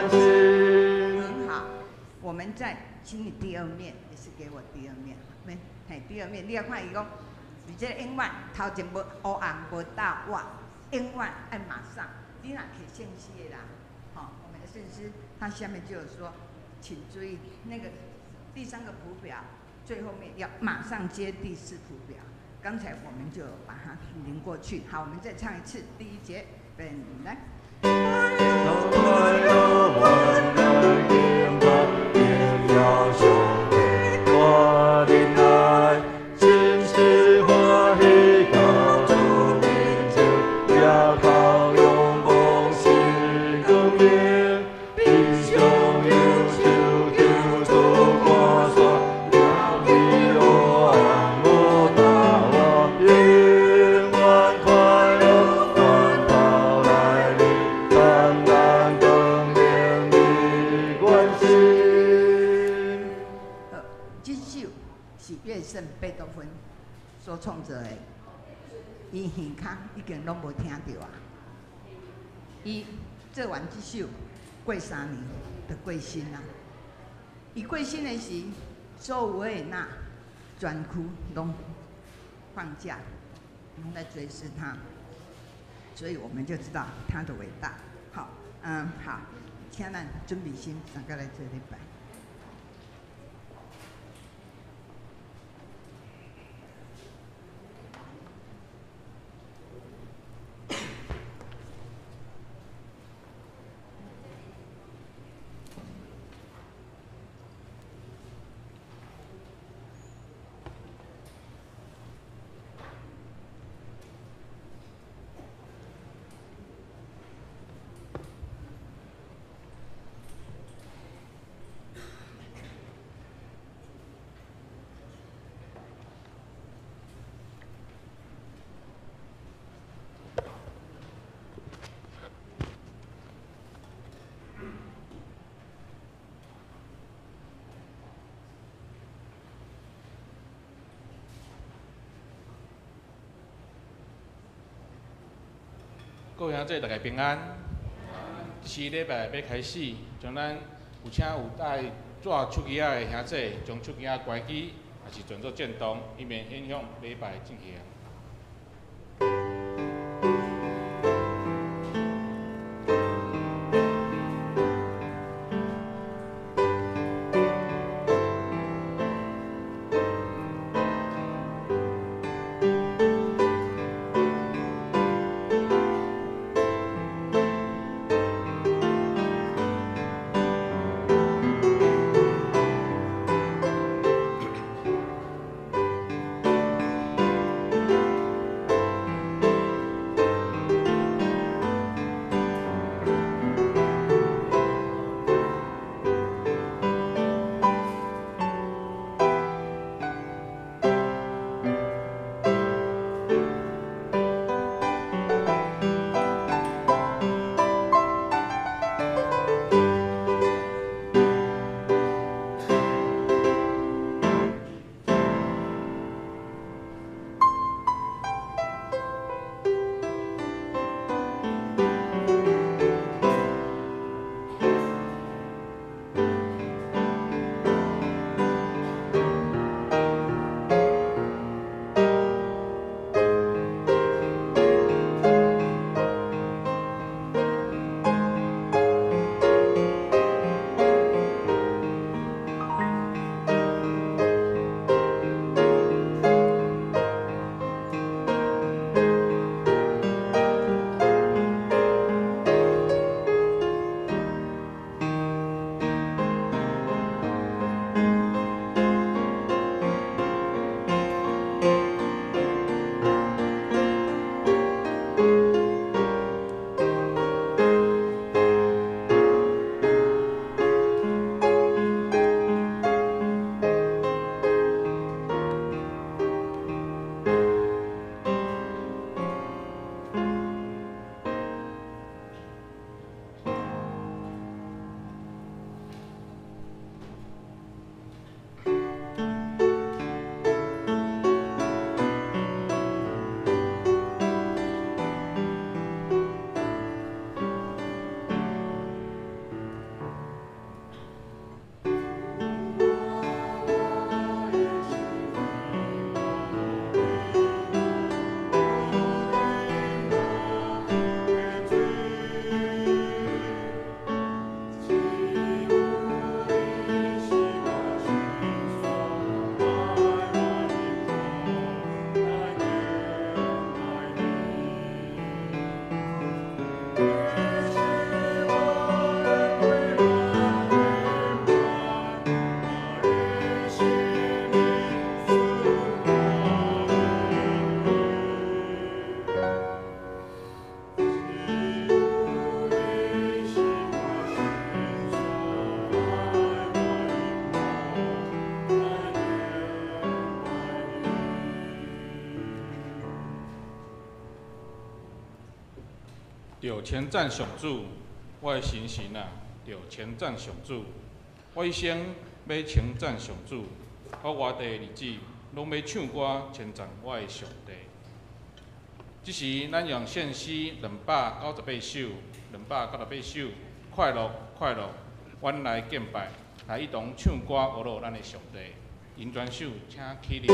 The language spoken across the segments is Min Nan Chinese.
心。很好，我們再請你第二面，也是給我第二面，沒？嘿，第二面你要看伊講，你這個永遠頭前無烏紅無搭我，永遠愛馬上。你若摕聖詩的人，吼，我們的聖詩，它下面就有說，請注意那個第三個譜表最後面要馬上接第四譜表。剛才我們就把它連過去。好，我們再唱一次第一節，本來。快樂萬來敬拜，榮耀上帝我的愛，真實歡喜到主面前，依靠仰望是光明，地上有手求助看山，也為黑暗無答我，永遠快樂源頭來臨，單單光明的關心。這首是樂聖貝多芬所創作的，伊耳跤已經攏無聽著啊。伊做完這首過3年就過身啊。伊過身的時，所有維也納全區攏放假，攏在追思他，所以我們就知道他的偉大。好，好，請咱準備心，大家來做禮拜。各位兄弟，大家平安。這是禮拜欲開始，將咱有請有帶紙手機仔的兄弟，將手機仔關機，抑是轉做震動，以免影響禮拜進行。稱讚上主，我的心神啊，著稱讚上主。我一生欲稱讚上主，我活的日子攏欲唱歌稱讚我的上帝。這時，咱用獻詩298首，298首，快樂快樂，阮來敬拜，來一同唱歌呵咾咱的上帝。引轉手，請起立。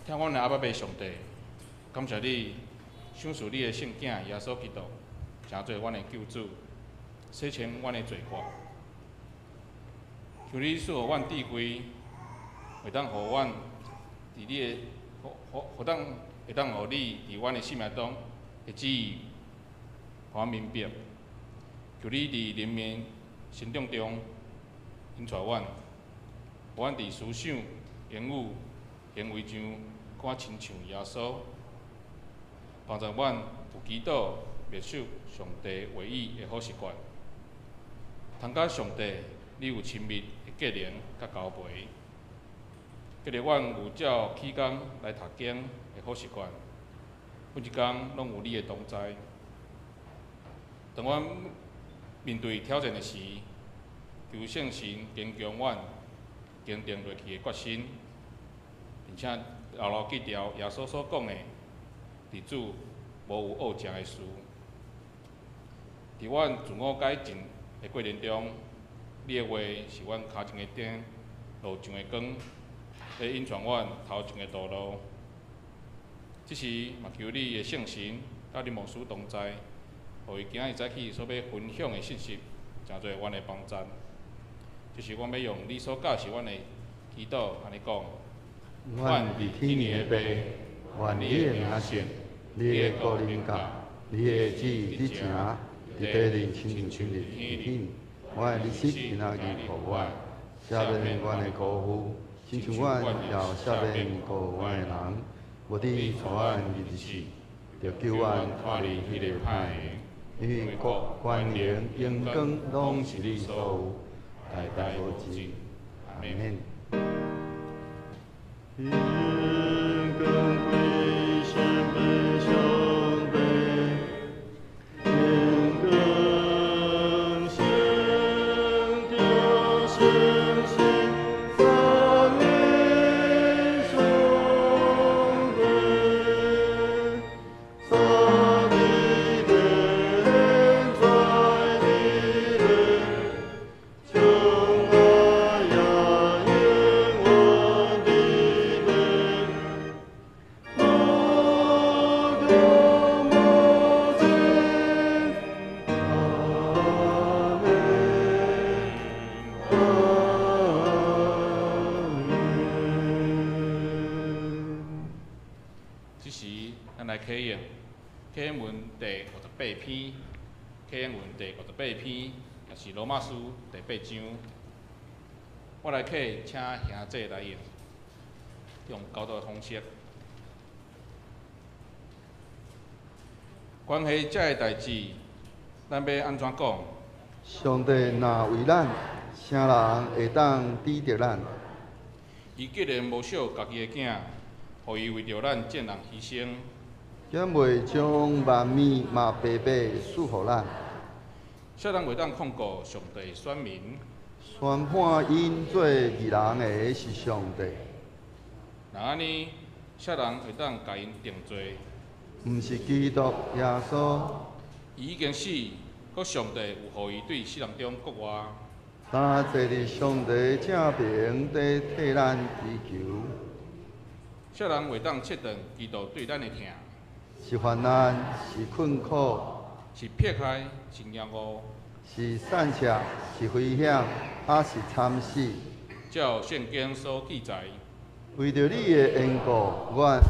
疼阮的阿爸父上帝，感謝你賞賜你的聖子耶穌基督，成做阮的救主，洗清阮的罪過。求你賜予阮智慧，會當予阮佇你的，會當予你佇阮的生命中的旨意，予阮明白。求你佇靈命成長中引帶阮，予阮佇思想、言語、行為上，較親像耶穌，幫助阮有祈禱、默想上帝話語的好習慣。通佮上帝，你有親密的結連佮交陪，激勵阮有照起工來讀經的好習慣。每一工攏有你的同在。當阮面對挑戰的時，求聖神堅強阮，堅定落去的決心，並且牢牢記牢耶穌所講的，佇主無有惡食的事。佇阮自我改進的過程中，你的話是阮跤前的燈，路上的光，咧引帶阮頭前的道路。這時嘛求你的聖神佮你牧師同在，予伊今仔日早起所欲分享的信息，成做阮的幫贊。這是阮欲用你所教示阮的祈禱，按呢講。阮佇天的父，願你的名聖，你的國臨到，你的旨意佇成，佇地裡親像佇天。阮的日食今仔日予阮，赦免阮的辜負，親像阮也赦免辜負阮的人。無得帶阮入試，著救阮脫離彼个歹的。因為國、權能、榮光，攏是你所有，代代無盡。阿們。榮光歸啟應文第58篇，啟應文第58篇，也是羅馬書第八章。我來客請兄弟來用，用教導的方式。關係這个代誌，咱欲按怎講？上帝若為咱，啥人會當抵著咱？伊既然無惜家己的囝，予伊為著咱眾人犧牲，敢袂將萬物嘛白白賜予咱？啥人會當控告上帝選民？宣判𪜶做義人的是上帝。若按呢，啥人會當共𪜶定罪？毋是基督耶穌。伊已經死，閣上帝有予伊對死人中復活。他坐佇上帝正爿，佇替咱祈求。啥人會當切斷基督對咱的疼？是患難，是困苦，是迫害，是飢餓，是散赤，是危險，抑是慘死？照聖經所記載，為著你的緣故，阮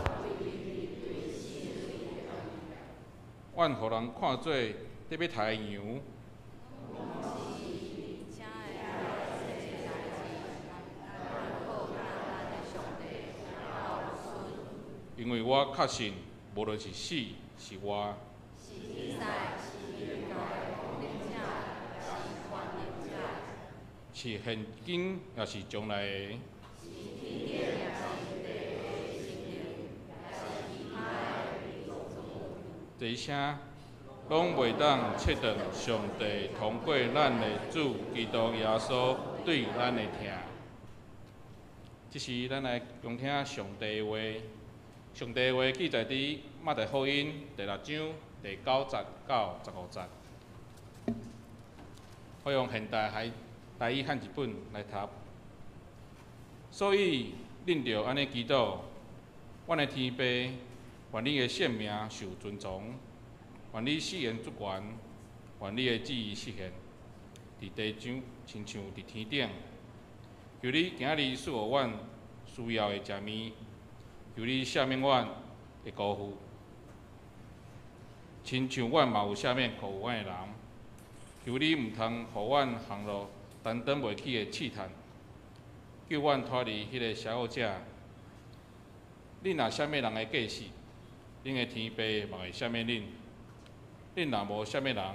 阮予人看做咧欲刣的羊。因為我確信，無論是死是活，是現今抑是將來的，這些攏袂當切斷上帝通過咱的主基督耶穌對咱的疼。這時，咱來聆聽上帝的話。上帝的話記載佇馬太福音第六章第九節到15節。我用現代台語漢字本來讀。所以，恁著按呢祈禱：阮的天父，願你的聖名受尊崇，願你賜言主權，願你的旨意實現，佇地上親像佇天頂。求你今仔日賜予阮需要的食物，求你赦免阮的辜負，親像阮嘛有赦免辜負阮的人。求你毋通予阮陷入擔當袂起的試探，救阮脫離彼个邪惡者。恁若赦免人的過失，恁的天父嘛會赦免恁；恁若無赦免人，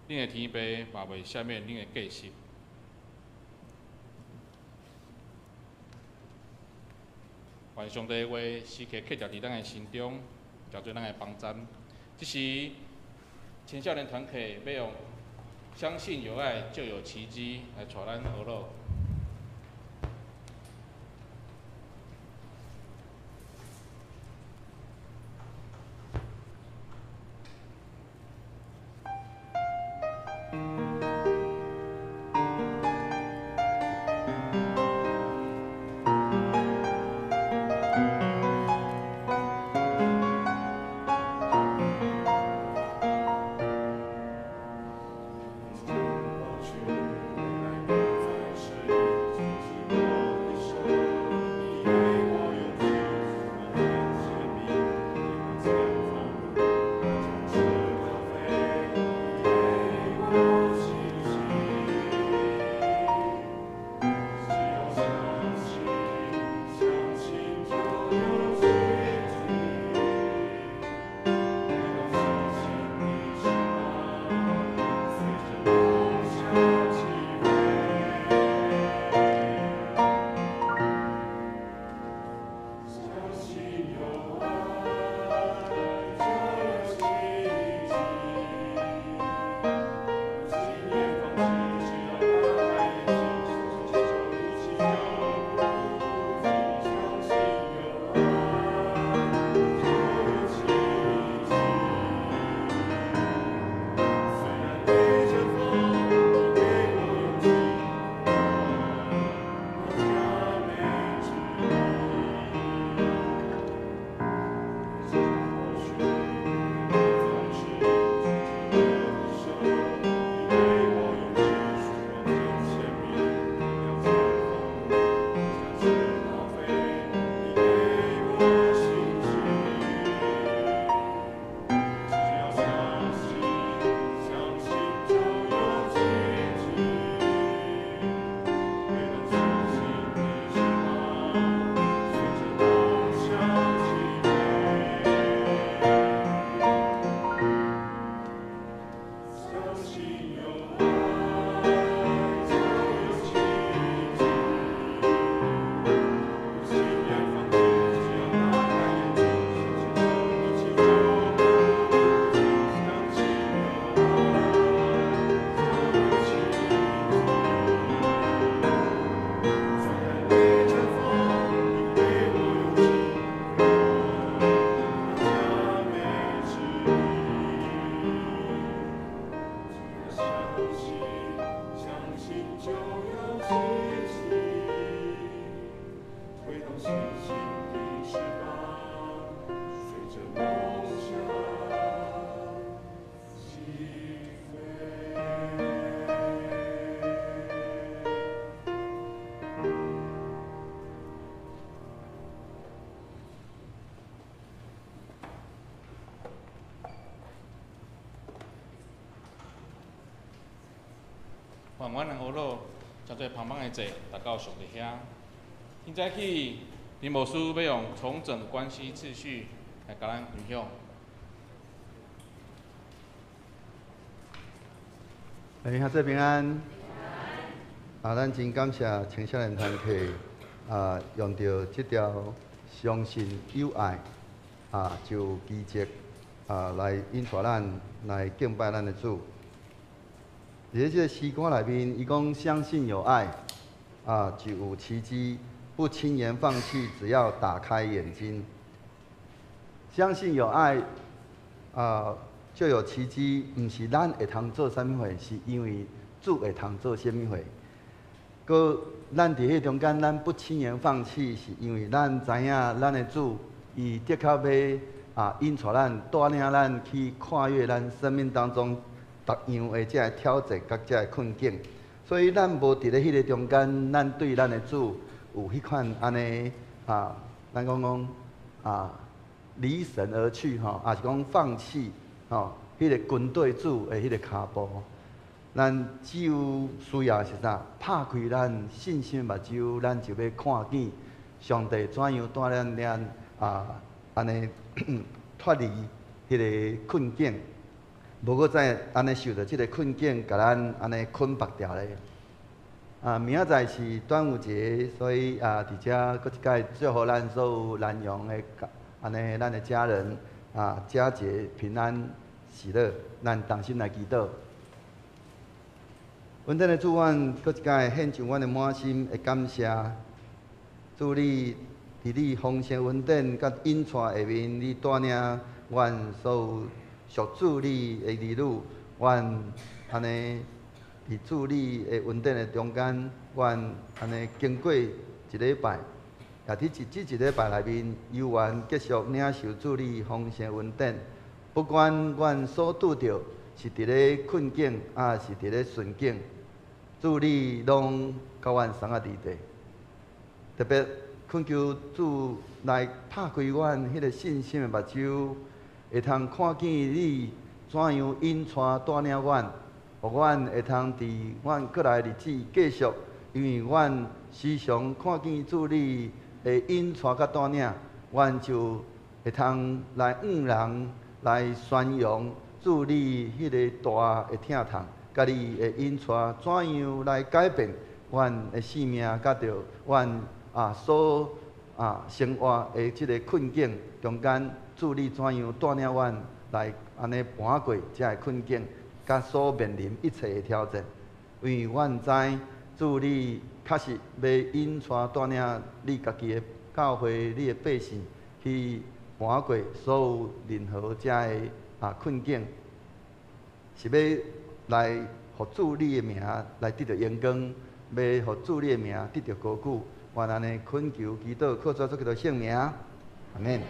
恁的天父嘛袂赦免恁的過失。願上帝的話時刻刻佇咱的心中，成做咱的幫贊。這時青少年團體欲用相信有愛就有奇蹟來帶咱學樂。去，未來不再是。愿阮的呵咾將這芳芳的祭帶到上帝遐。現在起，林牧師欲用重整關係次序來共咱分享。兄弟平安。啊，咱真感謝青少年團契啊，用著這條相信有愛啊，就奇蹟啊，來引帶咱來敬拜咱的主。佇咧這个詩歌內面，伊講相信有愛啊，就有奇蹟，不輕言放棄，只要打開眼睛。相信有愛啊，就有奇蹟，毋是咱會通做啥物貨，是因為主會通做啥物貨。閣咱佇彼中間，咱不輕言放棄，是因為咱知影咱的主，伊的確欲啊引帶咱、帶領咱去跨越咱生命當中逐樣的這个挑戰佮這个困境。所以咱無佇咧彼個中間，咱對咱的主有彼款按呢啊，咱講講啊離神而去吼，抑是講放棄吼，彼個跟對主的彼個跤步。咱只有需要是啥？拍開咱信心目睭，咱就欲看見上帝怎樣帶領咱啊，按呢脫離彼个困境，無閣再按呢受著這个困境，共咱按呢捆縛牢咧。啊，明仔載是端午節，所以啊，佇遮閣一擺祝福咱所有南陽的按呢，咱的家人啊，佳節平安喜樂，咱同心來祈禱。恩典的主，阮閣一擺獻上阮的滿心的感謝。主你佇你豐盛恩典佮引帶下面，你帶領阮所有屬主你的兒女，阮按呢佇主你的恩典的中間，阮按呢經過一禮拜，也佇這一禮拜內面，猶原繼續領受主你豐盛恩典。不管阮所拄著是佇咧困境，抑是佇咧順境，主你攏佮阮相佮佇咧。特別懇求主來拍開阮彼个信心的目睭，會通看見你怎樣引帶帶領阮，予阮會通佇阮過來的日子繼續，因為阮時常看見主你的引帶佮帶領，阮就會通來向人來宣揚主你彼个大的疼痛，佮你的引帶怎樣來改變阮的生命，佮著阮啊所啊生活的這个困境中間，主你怎樣帶領阮來按呢跋過這个困境，佮所面臨一切的挑戰。因為阮知主你確實欲引帶帶領你家己的教會、你的百姓去跋過所有任何這个啊困境，是欲來予主你的名來得著榮光，欲予主你的名得著高舉。願按呢懇求祈禱，靠主耶穌基督聖名，阿們。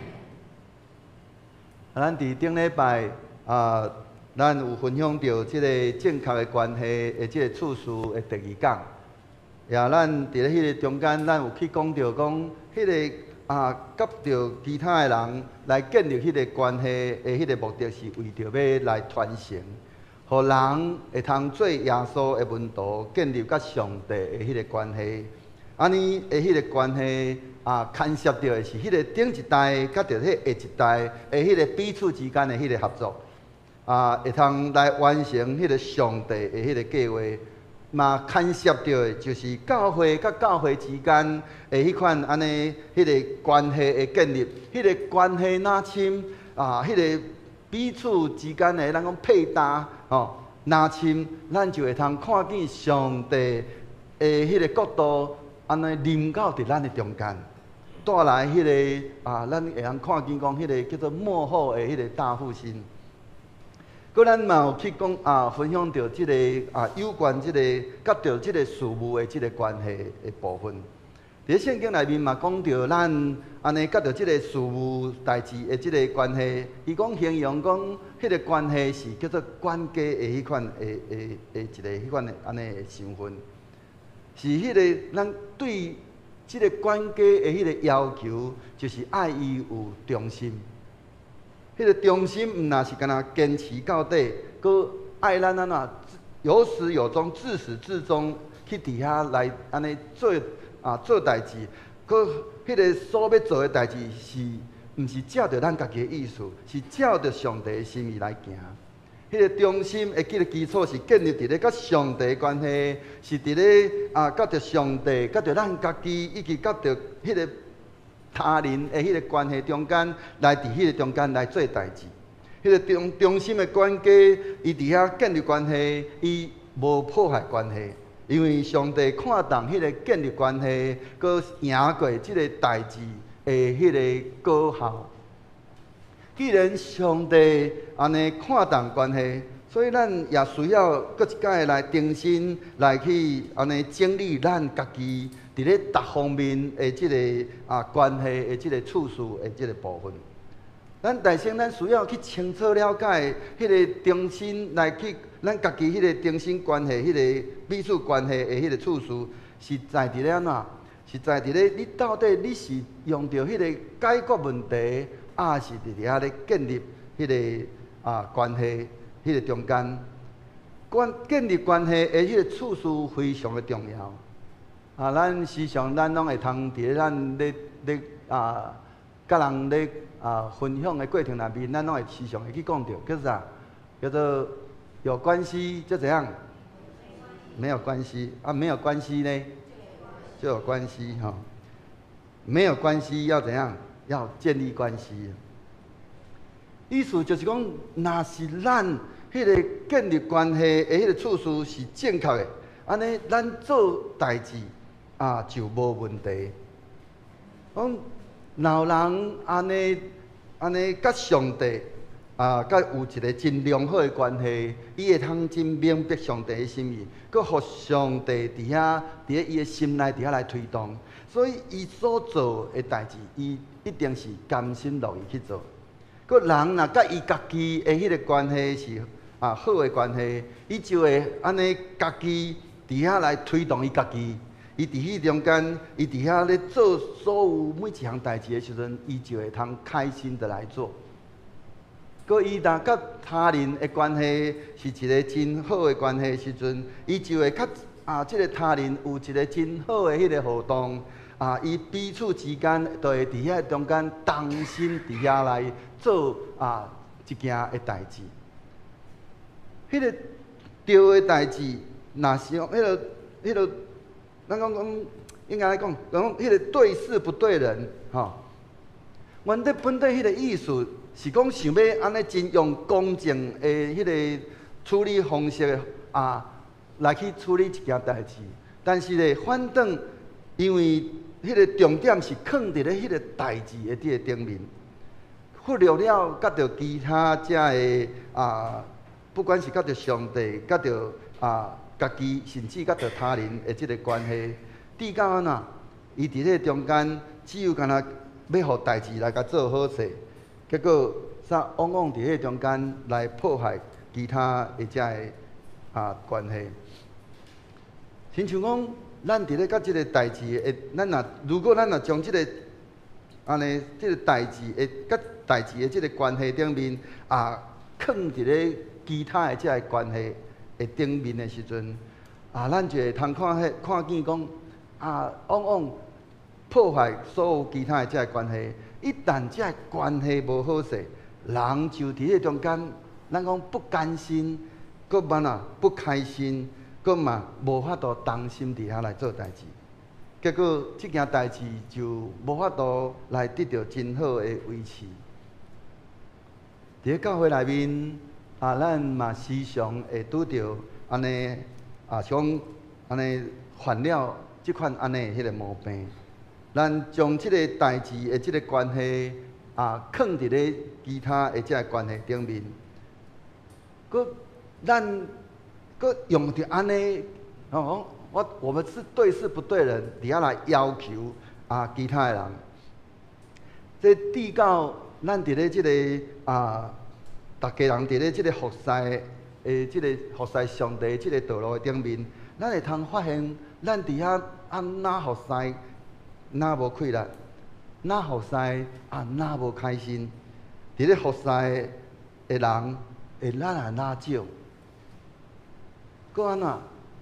啊，咱佇頂禮拜啊，咱有分享著這个正確的關係的這个次序的第二講。也咱佇咧彼个中間，咱有去講著講，彼个啊，佮著其他的人來建立彼个關係的彼个目的，是為著欲來傳承，予人會通做耶穌的門徒，建立佮上帝的彼个關係。按呢的彼个關係啊，牽涉著的是彼个頂一代佮著彼下一代的彼个彼此之間的彼个合作，啊，會通來完成彼个上帝的彼个計劃。嘛牽涉著的就是教會佮教會之間的彼款按呢彼个關係的建立，彼个關係若深啊，彼个彼此之間的咱講配搭吼，若深，咱就會通看見上帝的彼个國度。按呢臨到佇咱的中間，帶來彼个啊，咱會通看見講彼个叫做末後的彼个大復興。閣咱嘛有去講啊，分享著這个啊有關這个佮著這个事務的這个關係的部分。佇聖經內面嘛講著咱按呢佮著這个事務代誌的這个關係，伊講形容講彼个關係是叫做管家的彼款的的的一个彼款的按呢的身份。是彼个咱對這个管家的彼个要求，就是愛伊有忠心。彼个忠心毋若是干焦堅持到底，閣愛咱按怎有始有終，自始至終去佇遐來按呢做啊做代誌，閣彼个所欲做的代誌是毋是照著咱家己的意思，是照著上帝的心意來行。彼个忠心的這个基礎是建立佇咧佮上帝的關係，是佇咧啊，佮著上帝、佮著咱家己，以及佮著彼个他人的彼个關係中間，來佇彼個中間來做代誌。彼个忠心的管家，伊佇遐建立關係，伊無破壞關係，因為上帝看重彼個建立關係，閣贏過這个代誌的彼个果效。既然上帝按呢看重關係，所以咱也需要閣一擺來重新來去按呢整理咱家己佇咧逐方面的這个啊關係的這个次序的這个部分。咱大先，咱需要去清楚了解彼个重新來去咱家己彼个重新關係、彼个彼此關係的彼个次序，是在佇咧按怎？是在佇咧你到底你是用著彼个解決問題，抑是佇遐咧建立彼个啊關係，彼个中間，關建立關係的彼个次序非常的重要。啊，咱時常咱攏會通佇咧咱咧咧啊，佮人咧啊分享的過程內面，咱攏會時常會去講著，叫啥？叫做有關係就怎樣？沒有關係啊，沒有關係呢，就有關係吼。沒有關係要怎樣？要建立關係。意思就是講，若是咱彼个建立關係的彼個次序是正確的，按呢咱做代誌啊就無問題。講若有人按呢按呢佮上帝啊，佮有一个真良好的關係，伊會通真明白上帝的心意，閣予上帝佇遐佇咧伊的心內佇遐來推動，所以伊所做的代誌，伊一定是甘心樂意去做。閣人若佮伊家己的彼个關係是啊好的關係，伊就會按呢家己佇遐來推動伊家己。伊佇彼中間，伊佇遐咧做所有每一項代誌的時陣，伊就會通開心的來做。閣伊若佮他人的關係是一个真好的關係的時陣，伊就會較啊，這个他人有一个真好的彼个互動啊，伊彼此之間就會佇遐中間同心佇遐來做啊一件的代誌。彼个對的代誌，若是講彼个彼个，咱講講應該來講，講彼个對事不對人，吼。原底本底彼个意思是講想欲按呢真用公正的彼个處理方式啊，來去處理一件代誌。但是咧，反轉因為彼个重點是囥佇咧彼个代誌的這个頂面，忽略了佮著其他遮的啊，不管是佮著上帝、佮著啊家己，甚至佮著他人的這个關係，至到按怎？伊佇咧中間只有干焦欲予代誌來共做好勢，結果煞往往佇彼中間來破壞其他的遮个啊關係。親像講，咱佇咧佮這个代誌的，咱若如果咱若將這个按呢這个代誌的佮代誌的這个關係頂面啊，囥佇咧其他的這个關係的頂面的時陣，啊，咱就會通看彼看見講啊，往往破壞所有其他的這个關係。一旦這个關係無好勢，人就佇彼中間，咱講不甘心，閣嘛若不開心，閣嘛無法度同心佇遐來做代誌。結果這件代誌就無法度來得著真好的維持。佇咧教會內面，啊，咱嘛時常會拄著按呢，啊，像按呢犯了這款按呢彼个毛病。咱將這个代誌的這个關係啊，囥佇咧其他的這个關係頂面，閣咱閣用著按呢，哦，我們是對事不對人，佇遐來要求啊其他的人。這至到咱佇咧這个啊，逐家人佇咧這个服侍的這个服侍上帝這个道路的頂面，咱會通發現，咱佇遐按怎服侍，若無氣力，若服侍啊，若無開心。佇咧服侍的人會愈來愈少。閣按怎？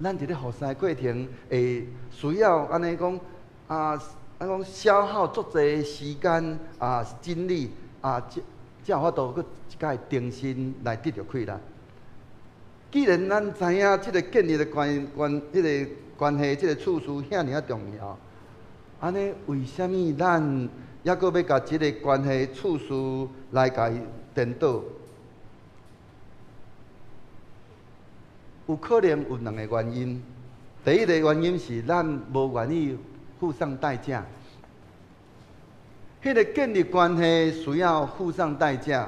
咱佇咧服侍過程會需要按呢講啊，按講消耗足濟時間啊、精力啊，才有法度閣一擺重新來得著氣力。既然咱知影這个建立的關關彼个關係，這个次序遐爾仔重要，按呢為啥物咱猶閣欲共這个關係次序來共伊顛倒？有可能有兩个原因。第一个原因是咱無願意付上代價。彼个建立關係需要付上代價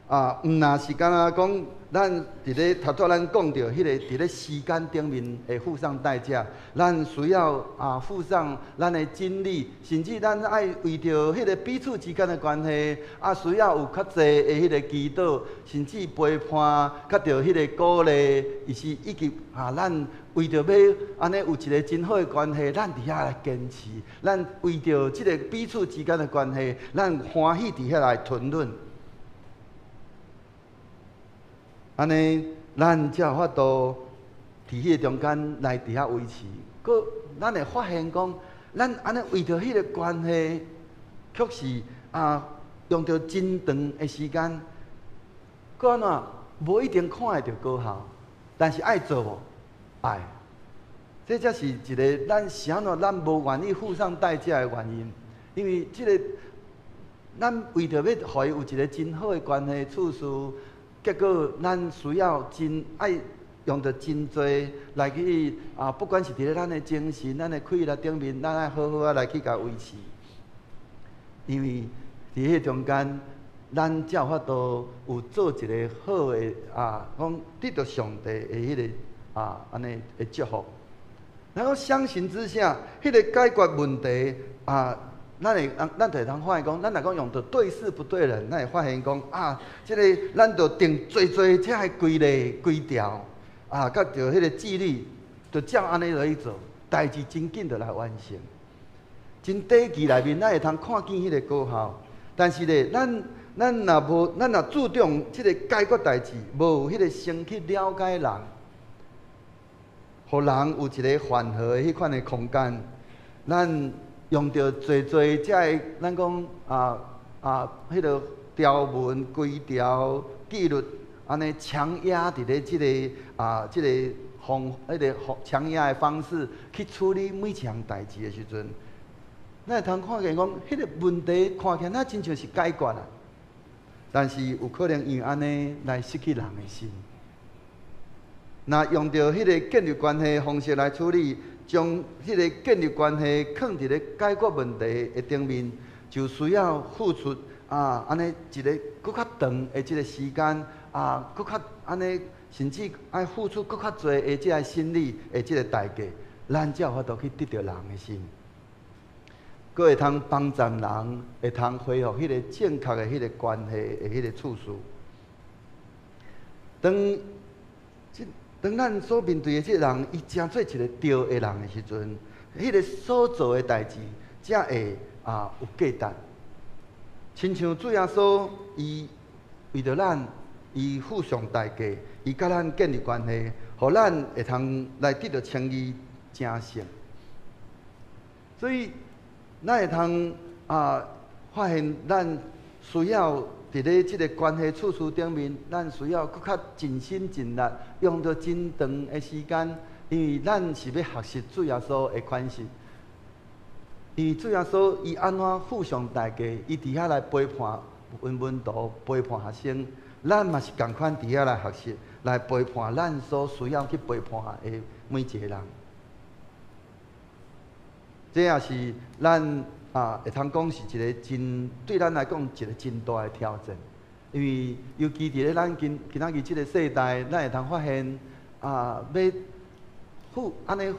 啊，毋若是敢若講，咱佇咧頭拄咱講著彼个佇咧時間頂面會付上代價，咱需要啊付上咱的精力，甚至咱愛為著彼個彼此之間的關係啊，需要有較濟的彼个祈禱，甚至陪伴，較著彼个鼓勵，伊是以及啊，咱為著欲按呢有一个真好的關係，咱佇遐來堅持，咱為著這个彼此之間的關係，咱歡喜佇遐來吞忍。按呢，咱才有法度佇彼个中間來佇遐維持。閣，咱會發現講，咱按呢為著彼个關係，卻是啊用著真長的時間。閣按怎，無一定看會著果效，但是愛做無？愛。這才是一个咱是按怎咱無願意付上代價的原因，因為這个咱為著欲予伊有一个真好的關係次序。結果，咱需要真愛用著真濟來去啊，不管是佇咧咱的精神、咱的氣力頂面，咱愛好好仔來去共維持。因為佇彼中間，咱才有法度有做一个好的啊，講得著上帝的彼个啊，按呢的祝福。然後相形之下，彼个解決問題啊。咱會，咱就會通發現講，咱若講用著對事不對人，咱會發現講啊，這个咱著定濟濟這个規例規條，啊，佮著彼个紀律，就照按呢落去做，代誌真緊就來完成。真短期內面，咱會通看見彼个果效，但是咧，咱咱若無，咱若注重這个解決代誌，無有彼个先去了解人，予人有一个緩和的彼款的空間，咱。用著濟濟這个，咱講啊啊，彼个條文規條紀律，按呢強壓佇咧這个啊，這个方，彼个方強壓的方式去處理每一項代誌的時陣，咱會通看見講，彼个問題看起來若親像是解決啦，但是有可能因為按呢來失去人的心。若用著彼个建立關係方式來處理。將彼个建立關係囥佇咧解決問題的頂面，就需要付出啊，按呢一个閣較長的這个時間啊，閣較按呢，甚至愛付出閣較濟的這个心力的這个代價，咱才有法度去得著人的心，閣會通幫助人，會通恢復彼个正確的彼个關係的彼个次序。當當咱所面對的這个人，伊成做一个對的人的時陣，彼个所做的代誌才會啊有價值。親像主耶穌，伊為著咱，伊付上代價，伊佮咱建立關係，予咱會通來得著稱義成聖。所以，咱會通啊發現，咱需要。佇咧這个關係次序頂面，咱需要閣較盡心盡力，用著真長的時間，因為咱是欲學習主耶穌的款式。因為主耶穌伊按怎付上代價，伊佇遐來陪伴阮門徒、陪伴學生，咱嘛是仝款佇遐來學習，來陪伴咱所需要去陪伴的每一个人。這也是咱。啊，會通講是一个真對咱來講一个真大的挑戰，因為尤其佇咧咱今今仔日這个世代，咱會通發現啊，欲付按呢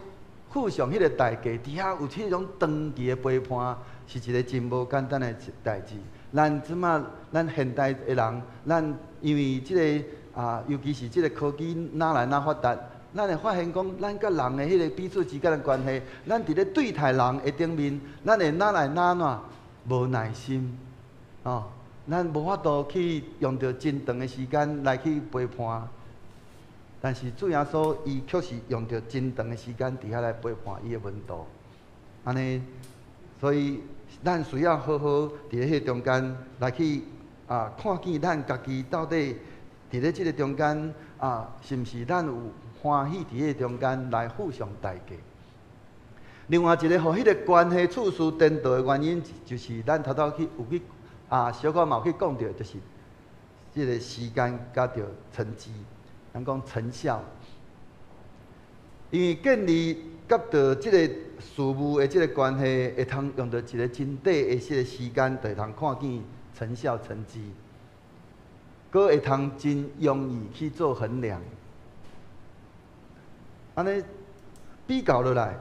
付上彼个代價，佇遐有彼種長期的陪伴，是一个真無簡單的代誌。咱這馬咱現代的人，咱因為這个啊，尤其是這个科技愈來愈發達。咱會發現講，咱佮人的彼个彼此之間的關係，咱佇咧對待人的頂面，咱會愈來愈怎無耐心，哦，咱無法度去用著真長的時間來去陪伴。但是主耶穌伊卻是用著真長的時間佇遐來陪伴伊的門徒，按呢，所以咱需要好好佇咧彼中間來去看見咱家己到底佇咧這个中間啊，是毋是咱有歡喜佇彼个中間來付上代價？另外一个予彼个關係次序顛倒的原因，就是咱頭拄去有去小可嘛有去講著，就是這个時間佮著成績。咱講成效，因為建立佮著這个事務的這个關係，會通用著一个真短的這个時間，就會通看見成效成績，閣會通真容易去做衡量。按呢比較落來，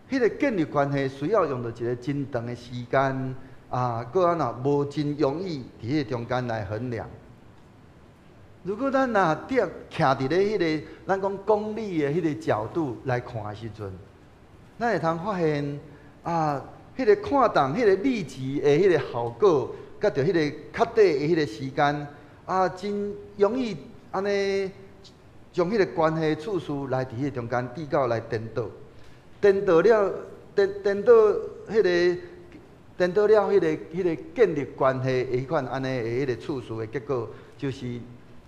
彼个建立關係需要用著一個真長的時間，閣按怎無真容易佇彼个中間來衡量。如果咱若佇徛佇咧彼个咱講功利的彼个角度來看的時陣，咱會通發現啊，彼个看重彼个立即的彼个效果，佮著彼个較短的彼个時間，真容易按呢將彼个關係次序來佇彼個中間比較來顛倒，顛倒了，顛顛倒彼个，顛倒了彼個建立關係的彼款按呢的彼个次序的結果，就是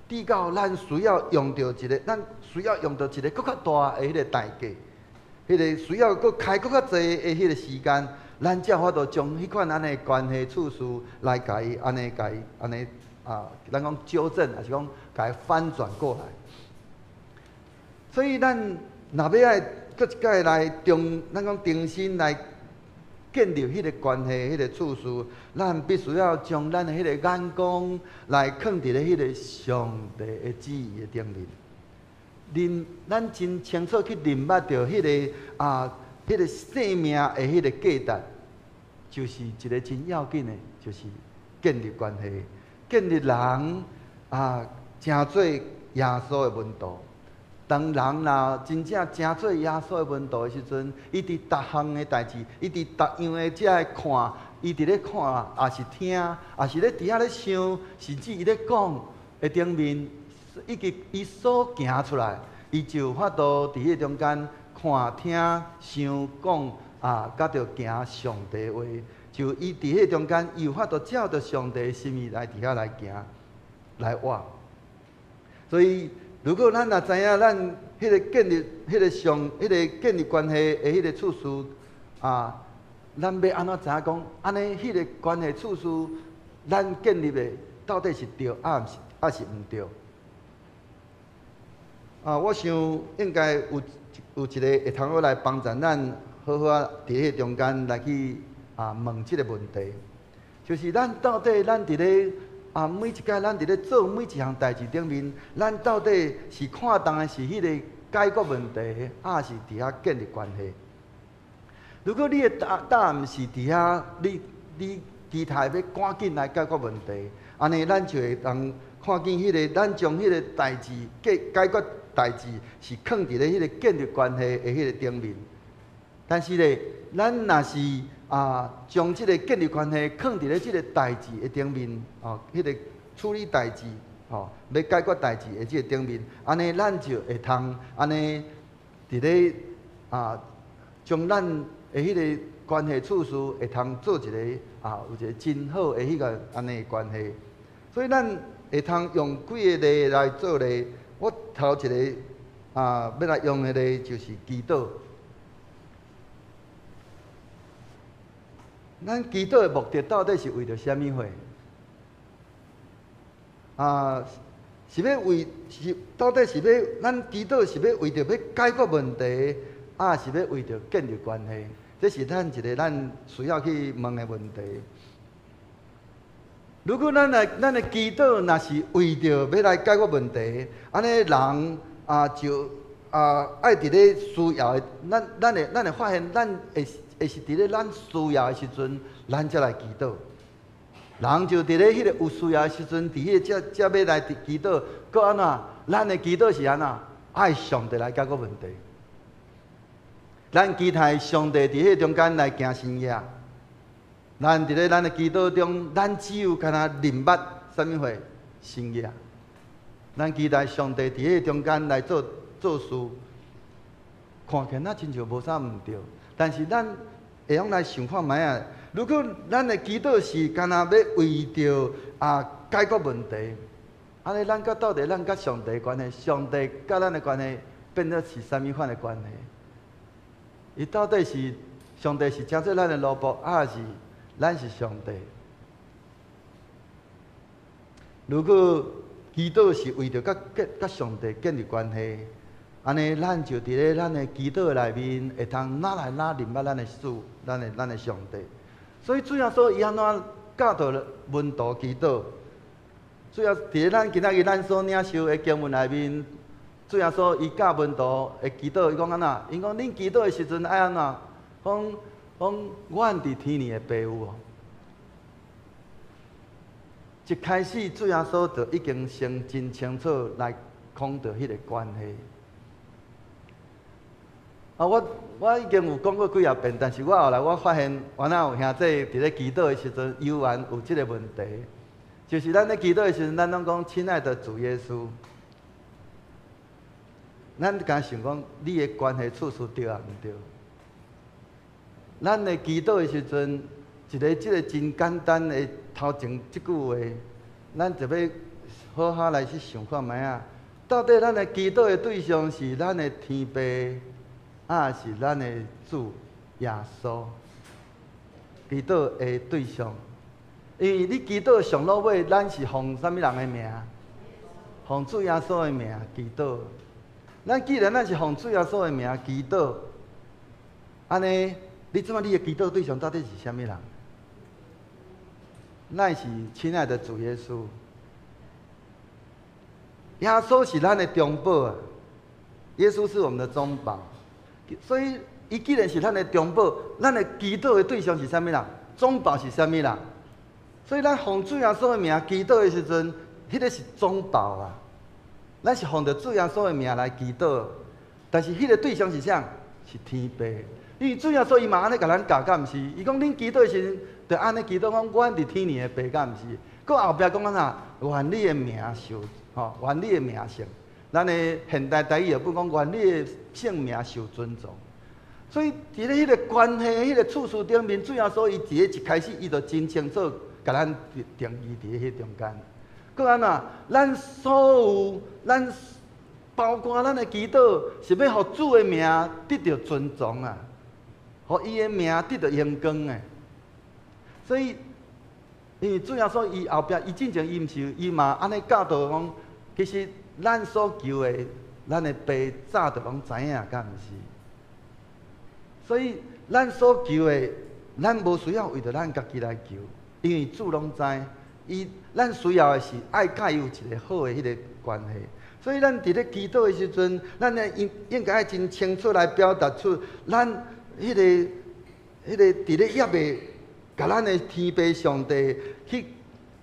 比較咱需要用著一个，咱需要用著一个閣較大的彼个代價，彼个需要閣開閣較濟的彼个時間，咱才有法度將彼款按呢關係次序來共伊按呢共伊按呢咱講糾正，抑是講共伊翻轉過來。所以咱若欲愛閣一擺來重，咱講重新來建立彼個關係、彼個次序，咱必須要將咱的彼個眼光來囥佇咧彼個上帝的旨意的頂面。認咱真清楚去認捌著彼個生命的彼個價值，就是一個真要緊的，就是建立關係，建立人成做耶穌的門徒。當人若真正成做耶穌的門徒的時陣，伊佇逐項的代誌，伊佇逐樣的這个看，伊佇咧看，抑是聽，抑是咧佇遐咧想，甚至伊咧講的頂面，以及伊所行出來，伊就有法度佇彼個中間看、聽、想、講佮著行上帝話，就伊佇彼個中間，伊有法度照著上帝的心意來佇遐來行、來活。所以，如果咱若知影咱彼个建立、彼个上、彼个建立關係的彼个次序咱欲按怎知影講？按呢，彼个關係次序，咱建立的到底是對，抑毋是，抑是毋對？我想應該有一個會通好來幫助咱好好仔佇彼個中間來去問這个問題，就是咱到底咱佇咧每一擺咱佇咧做每一項代誌頂面，咱到底是看重的是彼个解決問題，抑是佇遐建立關係？如果你的答案是佇遐，你期待欲趕緊來解決問題，按呢咱就會通看見彼个，咱將彼個代誌解決代誌是囥佇咧彼个建立關係的彼個頂面。但是咧，咱若是將這个建立關係囥佇咧這个代誌的頂面，哦，彼个處理代誌，吼，欲解決代誌的這个頂面，按呢咱就會通按呢佇咧將咱的彼个關係次序會通做一个有一個真好的彼个按呢的關係。所以咱會通用幾个例來做例。我頭一个欲來用的例就是祈禱。咱祈禱的目的到底是為著啥物貨？是欲為是到底是欲咱祈禱是欲為著欲解決問題，抑是欲為著建立關係？這是咱一个咱需要去問的問題。如果咱來咱的祈禱若是為著欲來解決問題，按呢人就愛佇咧需要的，咱會發現，咱會是佇咧咱需要的時陣，咱才來祈禱。人就佇咧彼个有需要的時陣，佇彼個才欲來祈禱。閣按怎？咱的祈禱是按怎？愛上帝來解決問題。咱期待上帝佇彼個中間來行神跡。咱佇咧咱的祈禱中，咱只有干焦認捌啥物貨？神跡。咱期待上帝佇彼個中間來做做事，看起來親像無啥毋對，但是咱會用來想看覓仔。如果咱的祈禱是干焦欲為著解決問題，按呢咱佮到底咱佮上帝關係，上帝佮咱的關係變做是啥物款的關係？伊到底是上帝是成做咱的奴僕，抑是咱是上帝？如果祈禱是為著佮上帝建立關係，按呢咱就佇咧咱的祈禱內面會通愈來愈認捌咱的主，咱的上帝。所以主耶穌伊按怎教導門徒祈禱？主要佇咧咱今仔日咱所領受的經文內面，主耶穌伊教門徒的祈禱，伊講按怎？伊講恁祈禱的時陣愛按怎？講講阮佇天裡的爸父哦。一開始主耶穌就已經先真清楚來講著彼个關係。啊，我已經有講過幾仔遍，但是我後來我發現，原來有兄弟佇咧祈禱的時陣，猶原有這个問題，就是咱咧祈禱的時陣，咱攏講親愛的主耶穌，咱敢想講你的關係次序對抑毋對？咱咧祈禱的時陣，一个這个真簡單的頭前這句話，咱就欲好好來去想看覓仔，到底咱的祈禱的對象是咱的天父，抑是咱的主耶穌？祈禱的對象，因為你祈禱上落尾，咱是奉啥物人的名？奉主耶穌的名祈禱。咱既然咱是奉主耶穌的名祈禱，按呢，你這擺你的祈禱對象到底是啥物人？咱是親愛的主耶穌，耶穌是咱的中保啊！耶穌是我們的中保，所以伊既然是咱的中保，咱的祈禱的對象是啥物人？中保是啥物人？所以咱奉主耶穌的名祈禱的時陣，彼个是中保啊！咱是奉著主耶穌的名來祈禱，但是彼个對象是啥？是天父。因為主耶穌伊嘛按呢共咱教，敢毋是？伊講恁祈禱的時陣，就按呢祈禱講，阮佇天裡的爸，敢毋是？閣後壁講按怎？願你的名受，吼，願你的名聖。咱的現代台語譯本講，願你的聖名受尊崇。所以佇咧彼个關係、彼个次序頂面，主耶穌伊佇咧一開始，伊就真清楚共咱定義佇咧彼中間。閣按怎？咱所有，咱包括咱的祈禱，是欲予主的名得著尊崇啊！予伊的名得著榮光的，所以，因為主耶穌伊後壁，伊進前伊毋是伊嘛按呢教導講，其實咱所求的，咱的爸早就攏知影，敢毋是？所以咱所求的，咱無需要為著咱家己來求，因為主攏知。伊咱需要的是愛佮伊有一个好的彼个關係。所以咱佇咧祈禱的時陣，咱應應該愛真清楚來表達出咱。彼个、彼个佇咧抑未共咱的天父上帝去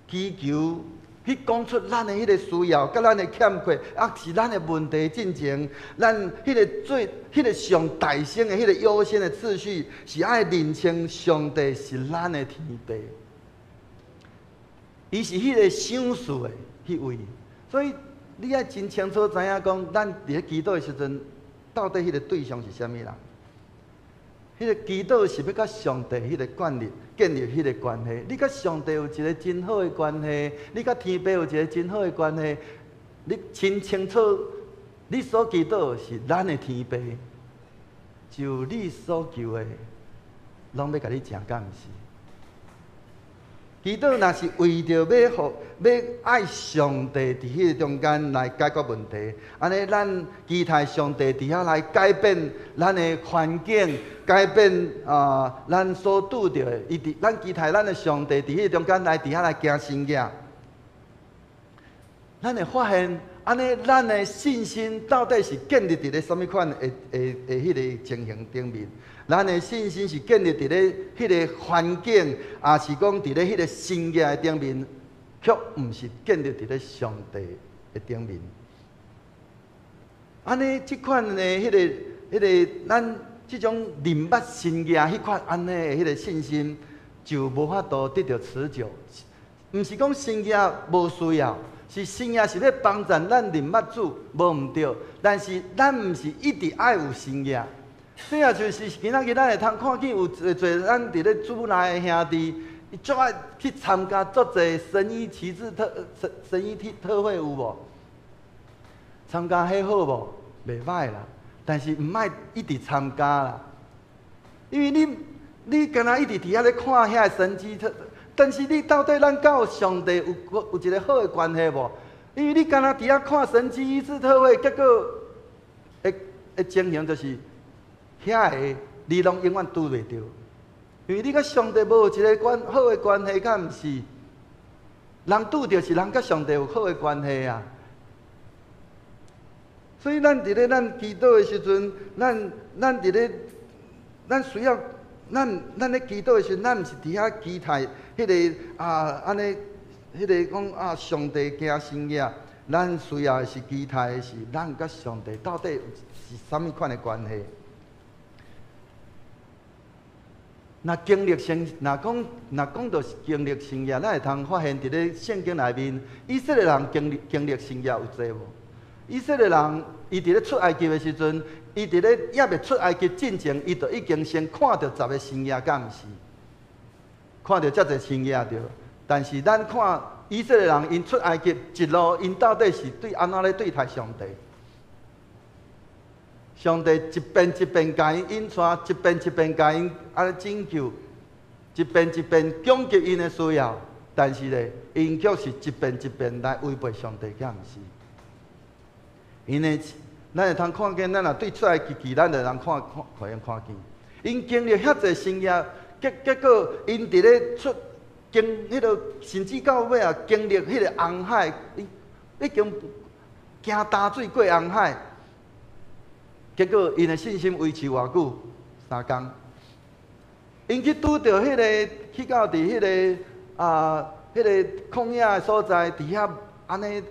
祈求，去講出咱的彼个需要，佮咱的欠缺，抑是咱的問題進前，咱彼个最、彼个上大先的彼个優先的次序，是愛認清上帝是咱的天父，伊是彼個賞賜的彼位，所以你愛真清楚知影講，咱佇咧祈禱的時陣，到底彼个對象是啥物人？彼个祈禱是欲佮上帝彼个建立、建立彼个關係。你佮上帝有一个真好的關係，你佮天父有一个真好的關係，你真清楚，你所祈禱是咱的天父，就你所求的，攏欲共你成，敢毋是？祈禱若是為著欲予欲愛上帝佇彼个中間來解決問題，按呢咱期待上帝佇遐來改變咱的環境，改變啊咱所拄著的，伊佇咱期待咱的上帝佇彼個中間來佇遐來行神蹟。咱會發現，按呢咱的信心到底是建立佇咧啥物款的的的彼个情形頂面？咱的信心是建立佇咧彼个環境，抑是講佇咧彼个神蹟的頂面，卻毋是建立佇咧上帝的頂面。按呢，這款的彼个、彼个，咱這種認捌神蹟彼款按呢的彼个信心，就無法度得著持久。毋是講神蹟無需要，是神跡是欲幫助咱認捌主，無毋對。但是咱毋是一直愛有神跡。這也就是今仔日咱會通看見有濟濟咱佇咧主內的兄弟，伊足愛去參加足濟神醫奇蹟特神神醫特會有無？參加彼好無？袂歹啦，但是毋愛一直參加啦，因為你敢若一直佇遐咧看遐個神蹟特，但是你到底咱佮上帝有一個好的關係無？因為你敢若佇遐看神蹟醫治特會，結果會情形就是遐個你攏永遠拄袂著，因為你佮上帝無一個關好的關係，敢毋是？人拄著是人佮上帝有好的關係啊。所以咱佇咧咱祈禱的時陣，咱佇咧，咱需要，咱咧祈禱的時陣，咱毋是佇遐期待彼個啊，按呢，彼個講啊，上帝行神跡，咱需要的是期待的是，咱佮上帝到底是啥物款的關係？若經歷神，若講著經歷神跡，咱會通發現佇咧聖經內面，以色列人經歷神跡有濟無？以色列人，伊佇咧出埃及的時陣，伊佇咧猶未出埃及進前，伊就已經先看著十个神跡，敢毋是？看著遮濟神跡著。但是咱看以色列人，𪜶出埃及一路，𪜶到底是對按怎咧對待上帝？上帝一遍一遍共𪜶引帶，一遍一遍共𪜶按呢拯救，一遍一遍供給𪜶的需要，但是咧，𪜶卻是一遍一遍來違背上帝，敢毋是？𪜶的，咱會通看見，咱若對出埃及記，咱就通看看，可用看見。𪜶經歷遐濟神跡，結果，𪜶佇咧出經彼個，甚至到尾啊，經歷彼個紅海，已經行焦水過紅海。結果，𪜶的信心維持偌久？3工。𪜶去拄著彼個，去到佇彼個啊，彼個曠野的所在，佇遐按呢。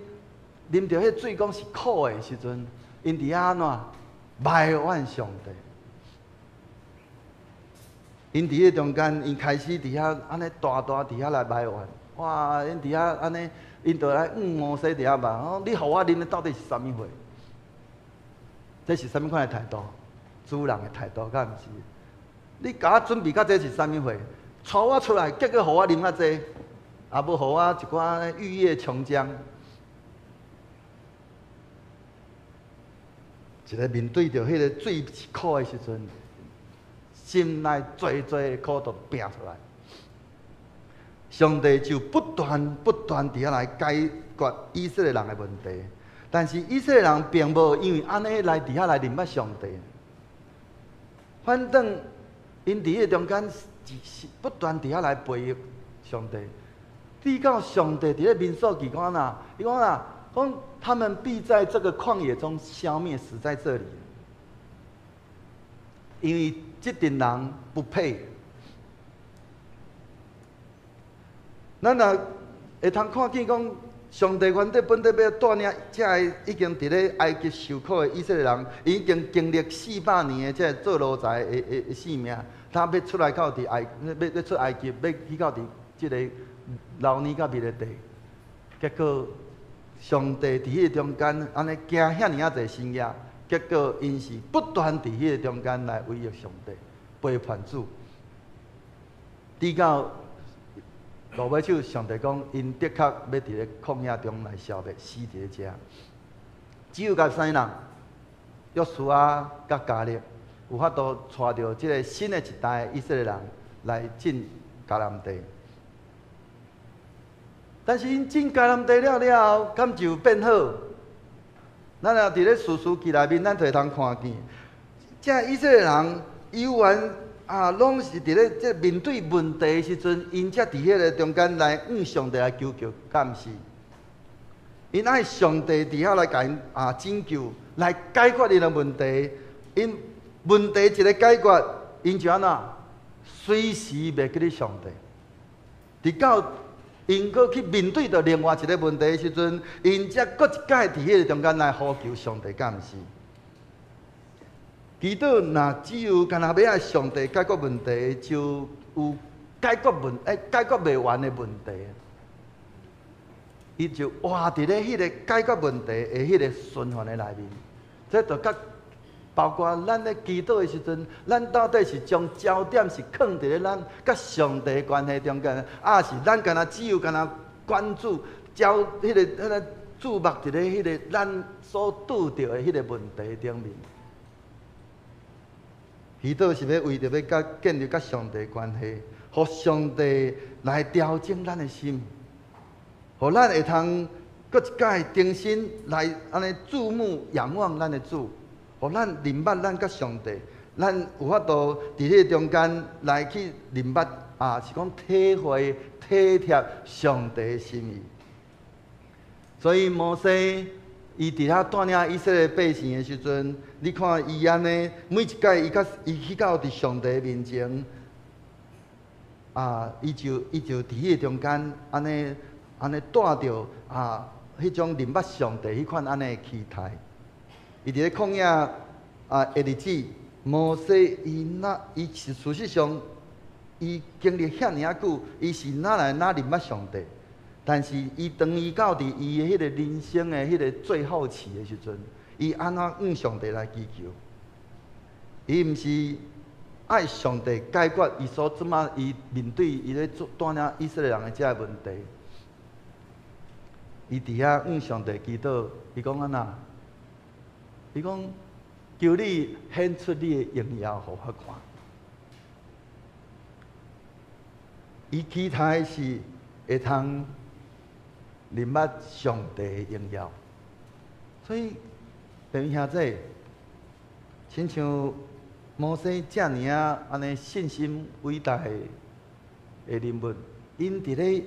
啉著彼水講是苦的時陣，𪜶佇遐按怎埋怨上帝？𪜶佇彼中間，𪜶開始佇遐按呢大大佇遐來埋怨。哇！𪜶佇遐按呢，𪜶就來向摩西佇遐問：哦，你予我啉的到底是啥物貨？這是啥物款的態度？主人的態度，敢毋是？你共我準備到這是啥物貨？帶我出來，結果予我啉較濟，也無予我一寡玉液瓊漿。一个面對著彼个水是苦的時陣，心內濟濟的苦都拚出來。上帝就不斷不斷佇遐來解決以色列人的問題，但是以色列人並無因為按呢來佇遐來認捌上帝。反正𪜶佇彼个中間是不斷佇遐來背逆上帝，直到上帝佇咧民數記講啦，伊講啦。講他們必在這個曠野中消滅，死在這裡，因為這陣人不配。咱若會通看見講，上帝原底本底欲帶領這个已經佇咧埃及受苦的以色列人，已經經歷400年的這個做奴才的性命，他欲出來到佇埃，欲出埃及，欲去到佇這个流奶佮蜜的地，結果。上帝佇彼個中間按呢行遐爾仔濟神跡，結果𪜶是不斷佇彼個中間來違逆上帝，背叛主。直到落尾手，上帝講，𪜶的確欲佇咧曠野中來消滅，死佇咧遮。只有共啥人？約書亞佮迦勒有法度帶著這个新的一代以色列人來進迦南地。但是𪜶進迦南地了了後，敢就變好？咱若佇咧士師記內面，咱就會通看見，這以色列人猶原啊，攏是佇咧這面對問題的時陣，𪜶才佇彼个中間來向上帝來求救，敢毋是？𪜶愛上帝佇遐來共𪜶啊拯救，來解決𪜶的問題。𪜶問題一个解決，𪜶就按怎？隨時袂記得上帝，直到𪜶閣去面對著另外一个問題的時陣，𪜶才閣一擺佇彼個中間來呼求上帝，敢毋是？祈禱若只有干焦欲愛上帝解決問題，就有解決袂完的問題。伊就活佇咧彼個解決問題的彼個循環的內面。這就佮包括咱咧祈禱的時陣，咱到底是將焦點是囥佇咧咱佮上帝關係中間，抑是咱敢若只有敢若關注焦彼個注目佇咧彼個咱所拄著的彼個問題頂面？祈禱是欲為著欲佮建立佮上帝關係，予上帝來調整咱的心，予咱會通閣一擺重新來按呢注目仰望咱的主，予咱認捌咱佮上帝，咱有法度佇彼個中間來去認捌啊，是講體會體貼上帝的心意。所以摩西伊佇遐帶領以色列百姓的時陣，你看伊按呢，每一擺伊較伊去到佇上帝面前，啊，伊就佇彼個中間按呢按呢帶著啊，彼種認捌上帝彼款按呢的期待。伊佇咧曠野啊的日子，摩西伊若伊是事實上，伊經歷遐爾仔久，伊是哪來哪認捌上帝？但是伊當伊到佇伊的彼個人生的彼個最後期的時陣，伊按怎向上帝來祈求？伊毋是愛上帝解決伊所這馬伊面對伊咧做帶領以色列人的這个問題。伊佇遐向上帝祈禱，伊講按怎？伊講求你顯出你的榮耀予我看。伊期待是會通認捌上帝的榮耀，所以弟兄姊，親像摩西遮爾仔按呢信心偉大的人物，伊佇咧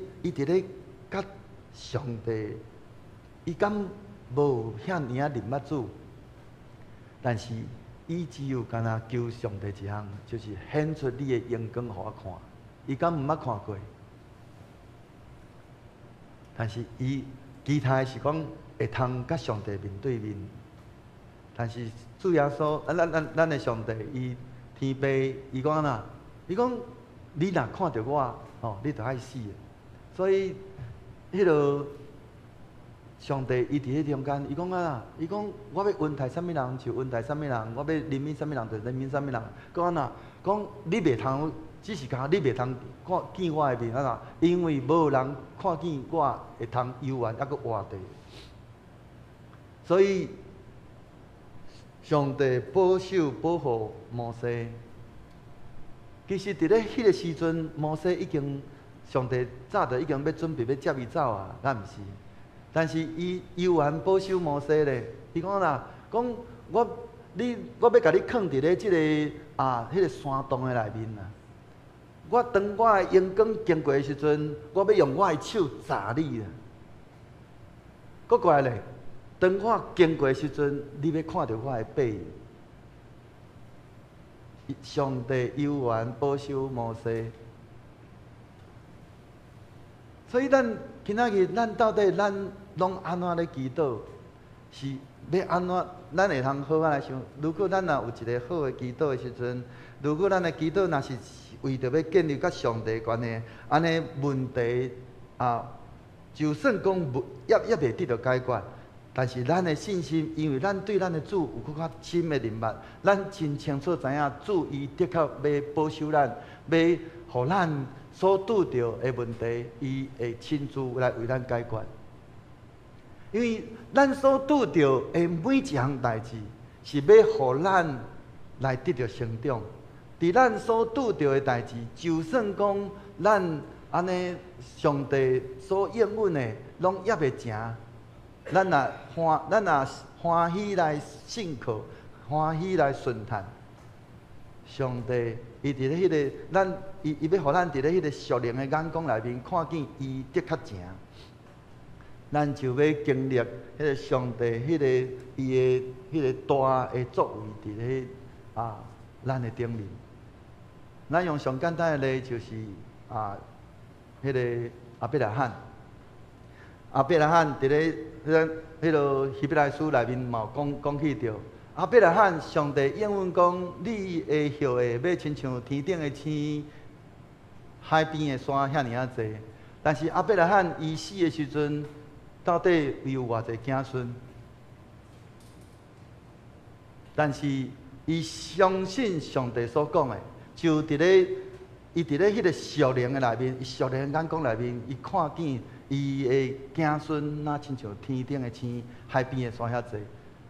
佮上帝，伊敢無遐爾仔認捌主？但是伊只有干焦求上帝一項，就是顯出你的榮光予我看。伊敢毋捌看過？但是伊期待是講會通佮上帝面對面。但是主耶穌，咱咱咱的上帝，伊天父，伊講按怎？伊講你若看著我，吼，你就愛死。所以，彼个上帝伊佇彼中間，伊講按怎？伊講我欲恩待啥物人就恩待啥物人，我欲憐憫啥物人就憐憫啥物人。講按怎？講你袂通，只是講你袂通看見我的面按怎？因為無人看見我會通猶原猶閣活著。所以上帝保守保護摩西。其實佇咧彼个時陣，摩西已經上帝早就已經欲準備欲接伊走啊，敢毋是？但是伊猶原保守摩西咧，伊講啦，講我你我欲共你囥佇咧這个啊，彼个山洞的內面啊。我當我的榮光經過的時陣，我欲用我的手閘你啊。閣過來咧，當我經過的時陣，你欲看著我的背影。上帝猶原保守摩西，所以咱今仔日咱到底咱攏按怎咧祈禱？是欲按怎？咱會通好好來想。如果咱若有一個好的祈禱的時陣，如果咱的祈禱若是為著欲建立佮上帝關係，按呢問題啊，就算講無猶猶未得著解決，但是咱的信心，因為咱對咱的主有閣較深的認捌，咱真清楚知影主伊的確欲保守咱，欲予咱所拄著的問題，伊會親自來為咱解決。因為咱所拄著的每一項代誌，是欲予咱來得著成長。佇咱所拄著的代誌，就算講咱按呢上帝所應允的，攏猶未成。咱若歡喜來信靠，歡喜來順趁上帝，伊佇咧彼个咱，伊伊欲予咱佇咧彼个屬靈的眼光內面看見伊的確成，咱就欲經歷彼个上帝彼个伊的彼个大的作為佇咧啊咱的頂面。咱用上簡單的例就是啊，彼个亞伯拉罕。亞伯拉罕佇咧彼个彼个希伯來書內面嘛有講講起著，亞伯拉罕上帝應允講，你的後裔欲親像天頂的星、海邊的沙遐爾仔濟。但是亞伯拉罕伊死的時陣，到底伊有偌濟子孫？但是伊相信上帝所講的，就佇咧伊佇咧彼個屬靈的內面，伊屬靈的眼光內面，伊看見伊的子孫若親像天頂的星、海邊的沙遐濟。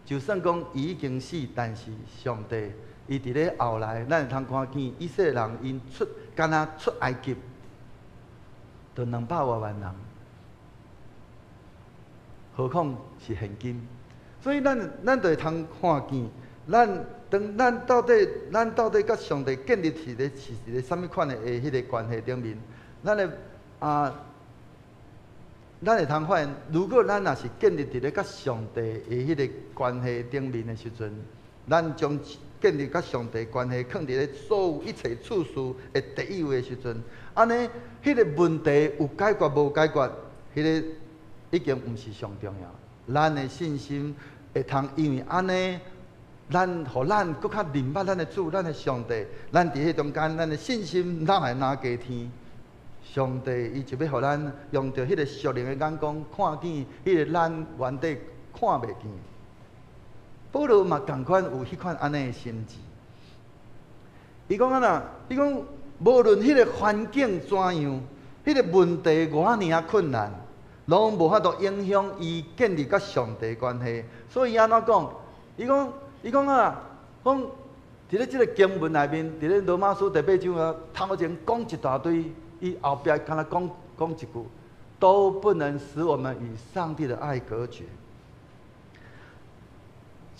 就算講伊已經死，但是上帝伊佇咧後來，咱會通看見以色列人𪜶出，敢若出埃及，就200外萬人，何況是現今。所以咱就會通看見，咱當咱到底佮上帝建立起咧是一個啥物款的彼個關係頂面，咱會通發現，如果咱若是建立佇咧佮上帝的彼個關係頂面的時陣，咱將建立佮上帝關係囥佇咧所有一切次序的第一位的時陣，按呢，彼個問題有解決無解決，彼個已經毋是上重要。咱的信心會通因為按呢，咱予咱閣較認捌咱的主，咱的上帝，咱佇彼中間，咱的信心哪會若加添？上帝伊就欲予咱用著彼個屬靈的眼光看見彼個咱原底看袂見。保羅嘛仝款有彼款按呢的心志。伊講按怎？伊講無論彼個環境怎樣，彼個問題偌爾仔困難，攏無法度影響伊建立佮上帝關係。所以伊按怎講？伊講啊，講佇咧這個經文內面，佇咧羅馬書第八章啊，頭前講一大堆，伊後壁敢若講講一句，都不能使我們與上帝的愛隔絕。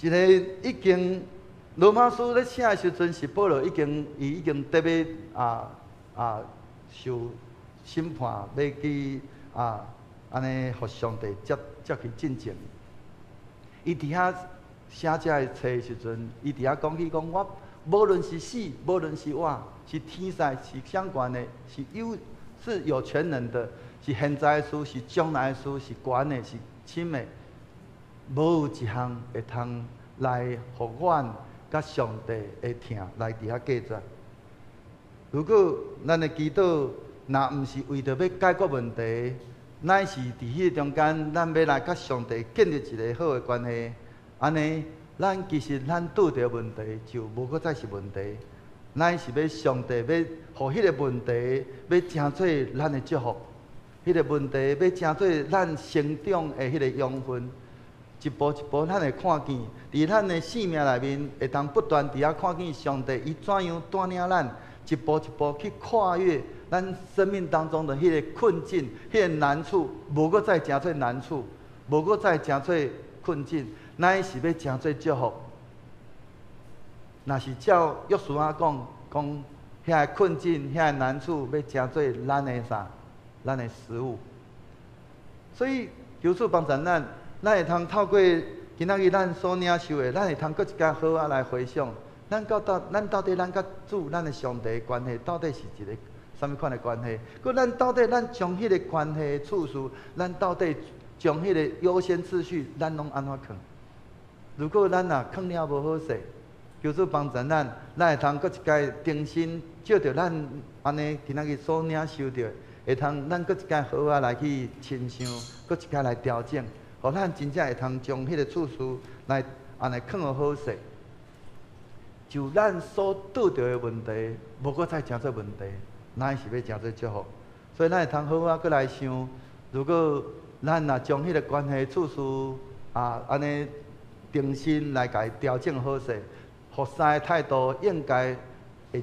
一個已經羅馬書咧寫的時陣，是保羅已經伊已經得欲受審判，欲去按呢予上帝接接去進前。伊佇遐寫這个冊的時陣，伊佇遐講起講我無論是死，無論是活，是天使，是掌權的，是有權能的，是現在的事，是將來的事，是懸的，是深的，無有一項會通來予阮佮上帝的疼來佇遐隔絕。如果咱的祈禱若毋是為著欲解決問題，乃是佇彼個中間，咱欲來佮上帝建立一個好的關係，按呢，咱其實咱拄著問題就無閣再是問題，乃是欲上帝欲予彼個問題欲成做咱的祝福，彼個問題欲成做咱成長的彼個養分。一步一步，咱會看見，佇咱的生命內面，會當不斷佇遐看見上帝伊怎樣帶領咱，一步一步去跨越咱生命當中的彼個困境、彼個難處，無閣再成做難處，無閣再成做困境，乃是欲成做祝福。若是照約書亞講，講遐个困境、遐個難處，欲成做咱的啥？咱的食物。所以求主幫助咱。咱會通透過今仔日咱所領受的，咱會通閣一擺好仔來回想，咱到底咱佮主、咱的上帝的關係，到底是一個啥物款的關係？閣咱到底咱將彼個關係的次序，咱到底將彼個優先次序，咱攏按怎囥？如果咱若囥了無好勢，求主幫助咱，咱會通閣一擺重新照著咱按呢今仔日所領受著，會通咱閣一擺好仔來去深想，閣一擺來調整。予咱真正會通將彼個次序來按呢囥予好勢，就咱所拄著的問題，無閣再成做問題，乃是欲成做祝福。所以咱會通好好閣來想，如果咱若將彼個關係次序按呢重新來共伊調整好勢，服侍的態度應該會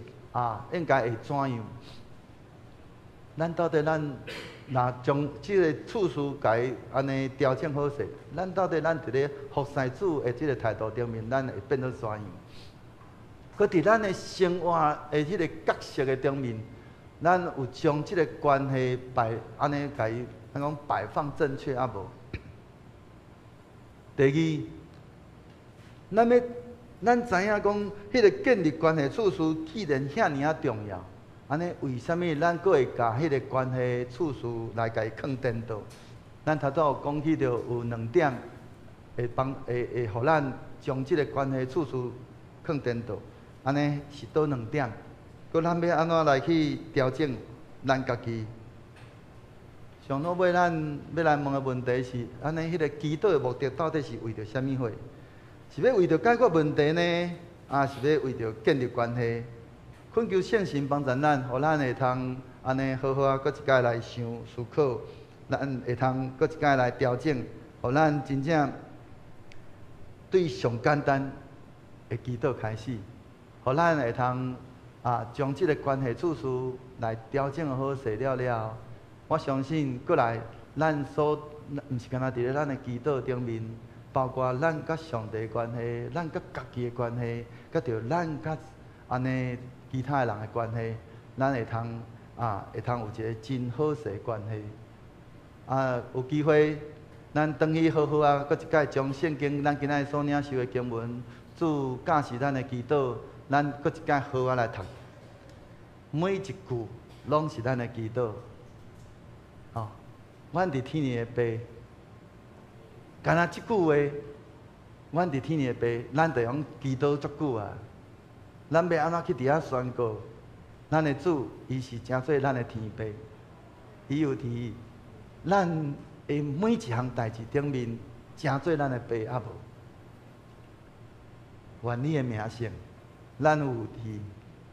怎樣？咱到底咱若將這個次序共伊按呢調整好勢，咱到底咱佇咧服侍主的這個態度頂面，咱會變做怎樣？閣佇咱的生活的彼個角色的頂面，咱有將這個關係擺按呢共伊，咱講擺放正確抑無？第二，咱欲咱知影講，彼個建立關係次序既然遐爾仔重要，按呢為啥物咱閣會共彼個關係次序來共伊囥顛倒？咱頭拄有講起著有兩點，會幫會會予咱將這個關係次序囥顛倒。按呢是佗兩點？閣咱欲按怎來去調整咱家己？上落尾咱欲來問的問題是：按呢，彼个祈禱的目的到底是為著啥物貨？是欲為著解決問題呢，抑是欲為著建立關係？懇求聖神幫助咱，予咱會通按呢好好仔，閣一擺來想思考，咱會通閣一擺來調整，予咱真正對上簡單的祈禱開始，予咱會通啊將這个關係次序來調整好勢了了後。我相信過來，咱所毋是干焦佇咧咱的祈禱頂面，包括咱佮上帝的關係，咱佮家己的關係，佮著咱佮按呢其他的人的關係，咱會通啊會通有一个真好勢的關係。啊，有機會，咱轉去好好仔，閣一擺將聖經咱今仔日所領受的經文，主教示咱的祈禱，咱閣一擺好好來讀。每一句攏是咱的祈禱。哦，阮佇天的父，干焦這句話，阮佇天的父，咱就用祈禱足久啊。咱欲按怎去佇遐宣告？咱的主，伊是成做咱的天父，伊有佇咱的每一項代誌頂面，成做咱的爸抑無？願你的名聖，咱有佇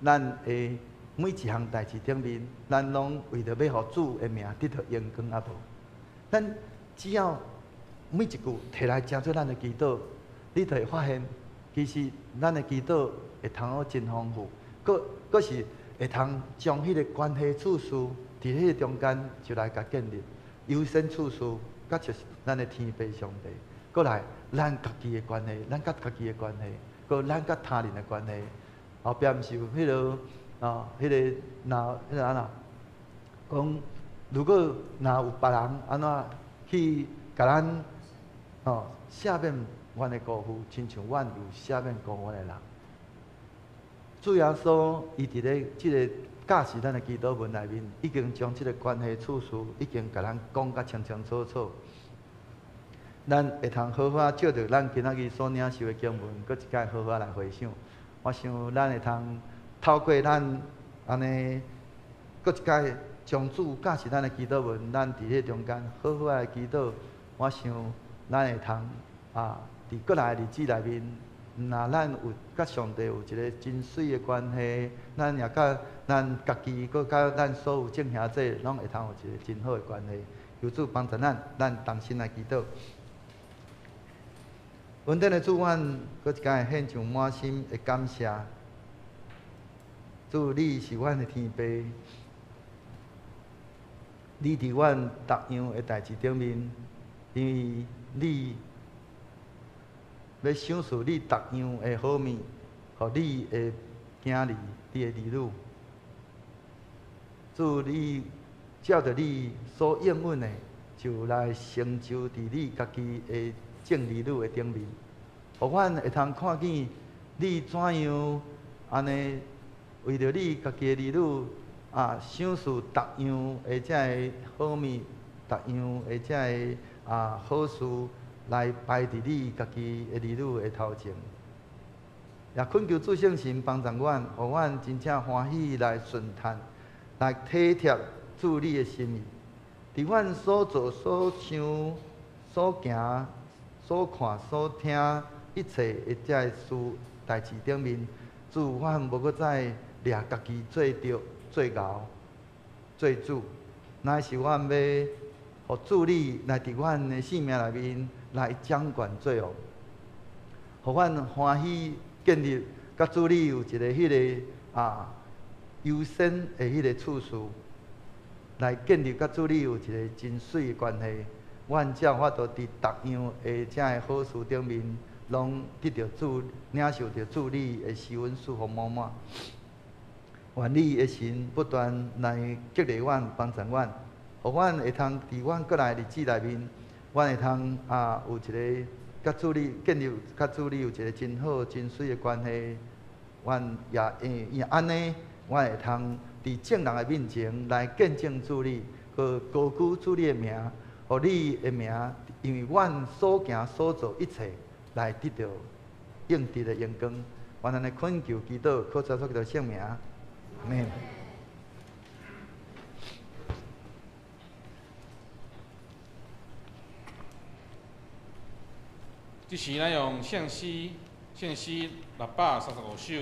咱的每一項代誌頂面，咱攏為著欲予主的名得著榮光抑無？咱只要每一句提來成做咱的祈禱，你就會發現，其實咱的祈禱會通好真豐富，閣閣是會通將彼个關係次序佇彼个中間就來共建立優先次序，閣就是咱的天父上帝，閣來咱家己的關係，咱佮家己的關係，閣咱佮他人的關係，後壁毋是有彼个。哦，彼个若彼个按怎講？如果若有別人按怎去共咱哦赦免阮的辜負，親像阮有赦免辜負阮的人。主耶穌伊佇咧這个教示咱的祈禱文內面，已經將這个關係次序已經共咱講甲清清楚楚。咱會通好好照著咱今仔日所領受的經文，閣一擺好好來回想。我想咱會通透過咱按呢，閣一擺將主教示咱的祈禱文，咱佇彼中間好好來祈禱。我想咱會通啊，佇過來的日子內面，若咱有佮上帝有一个真媠的關係，咱也佮咱家己，閣佮咱所有眾兄弟，攏會通有一个真好的關係。求主幫助咱，咱同心來祈禱。恩典的主，阮閣一擺獻上滿心的感謝。主，你是阮的天父，你佇阮逐樣的代誌頂面，因為你欲賞賜你逐樣的好物，予你的囝兒、你的兒女。主，你照著你所應允的，就來成就佇你家己的眾兒女的頂面，予阮會通看見你怎樣按呢為著你家己的兒女啊，賞賜逐樣的這个好物，逐樣的這个啊好事來擺佇你家己的兒女的頭前。也懇求主聖神幫助阮，予阮真正歡喜來順趁，來體貼主你的心意。佇阮所做、所想、所行、所看、所聽一切的這个事代誌頂面，主，阮無閣再掠家己做著、做𠢕、做主，乃是阮欲予主你來佇阮的生命內面來掌權做王，予阮歡喜建立佮主你有一个彼个啊優先的彼个次序，來建立佮主你有一个真媠的關係。阮才有法度佇逐樣的這个好事頂面，攏得著主領受著主你的施恩祝福滿滿。願你的神不斷來激勵阮、幫助阮，予阮會通佇阮過來的日子內面，阮會通啊有一个佮主你建立佮主你有一个真好、真媠的關係。阮也會也按呢，阮會通佇眾人的面前來見證主你，閣高舉主你的名，予你的名，因為阮所行所做一切，來得著應得的榮光。阮按呢懇求祈禱，靠主耶穌基督聖名，阿們。這時咱用聖詩，聖詩635首，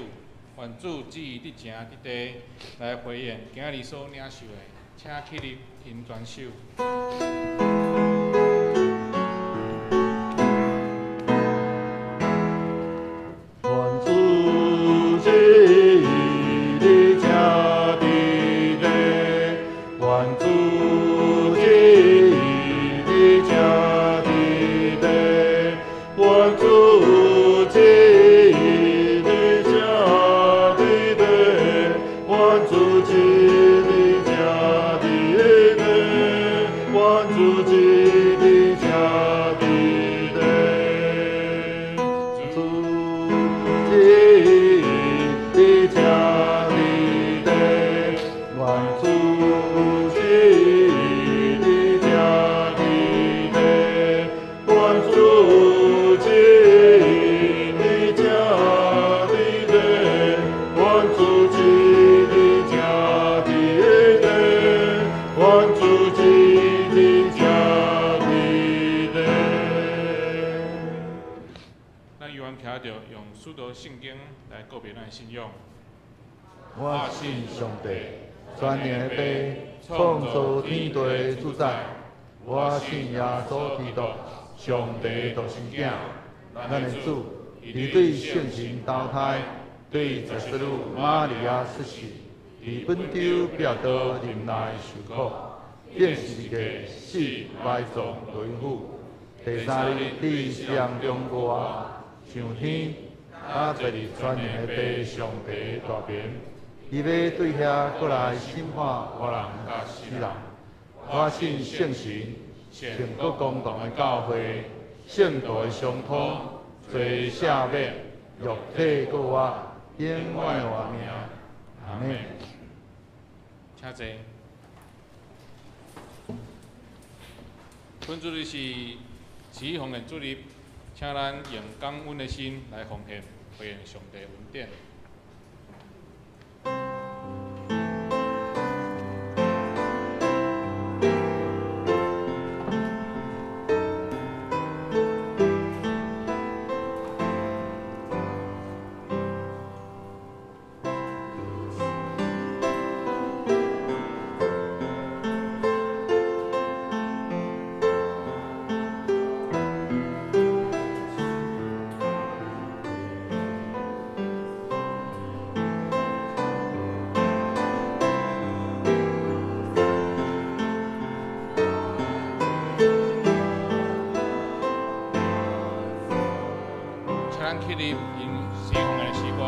願主旨意佇情佇地來回應今仔日所領受的，請起立吟全首。我信上帝，全能的父，創造天地的主宰。我信耶穌基督，上帝獨生囝，咱的主，伊對聖神投胎，對十四女瑪利亞出世，佇本丟彼拉多忍耐受苦，釘十字架死埋葬落陰府，第三日佇死人中復活，上天，啊坐佇全能的父上帝大邊。伊欲對遐閣來審判活人佮死人。我信聖神，聖國公同的教會，聖徒的相通，罪赦免，肉體閣活，永遠活命。阿們。請坐。本主日是慈禧奉獻主日，請咱用感恩的心來奉獻，回應上帝恩典。起立，吟詩奉獻的詩歌。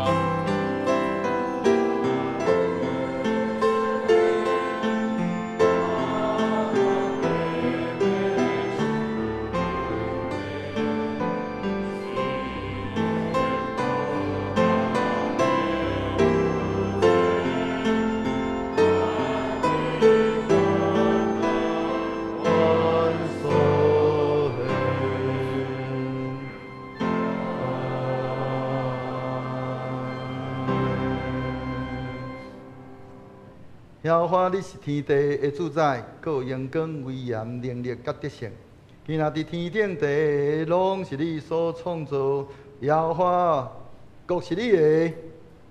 耶和華，你是天地的主宰，閣有榮光、威嚴、能力佮得勝。今仔佇天頂地，攏是你所創造。耶和華，國是你的，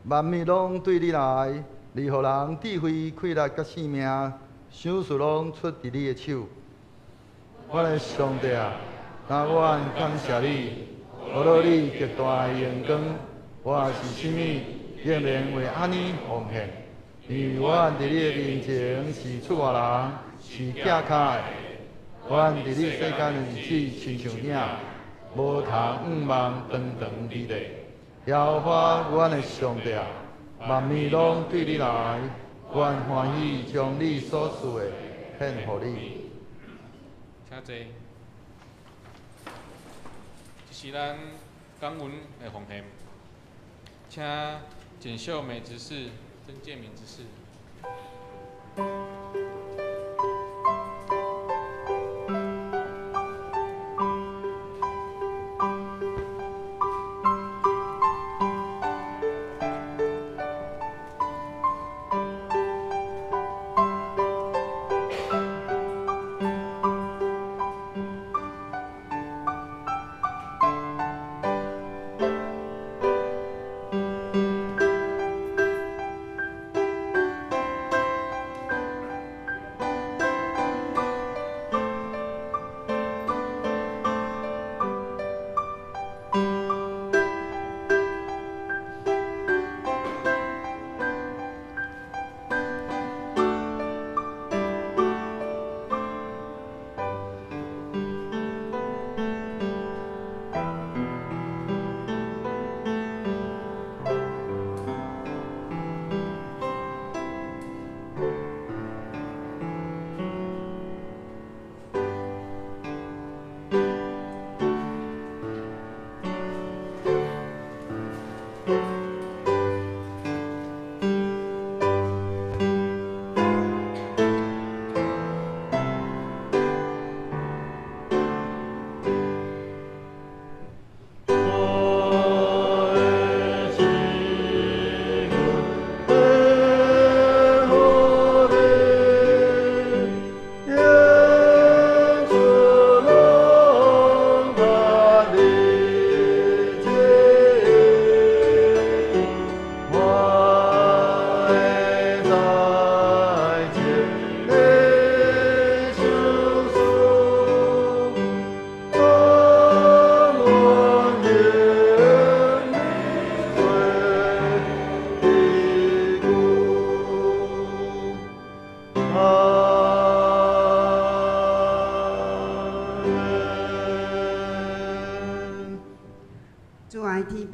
萬物攏對你來。你予人智慧、氣力佮性命，賞賜攏出佇你的手。我的上帝啊，那阮感謝你，予落你極大的榮光。我是啥物，竟然會按呢奉獻？因為阮佇你的面前是出外人，是寄跤的。阮佇你世間的日子親像影，無通向望長長佇咧。耶和華，阮的上帝啊，萬物攏對你來，阮歡喜將你所賜的獻予你。請坐。這是咱感恩的奉獻，請簡秀美執事。曾建明執事。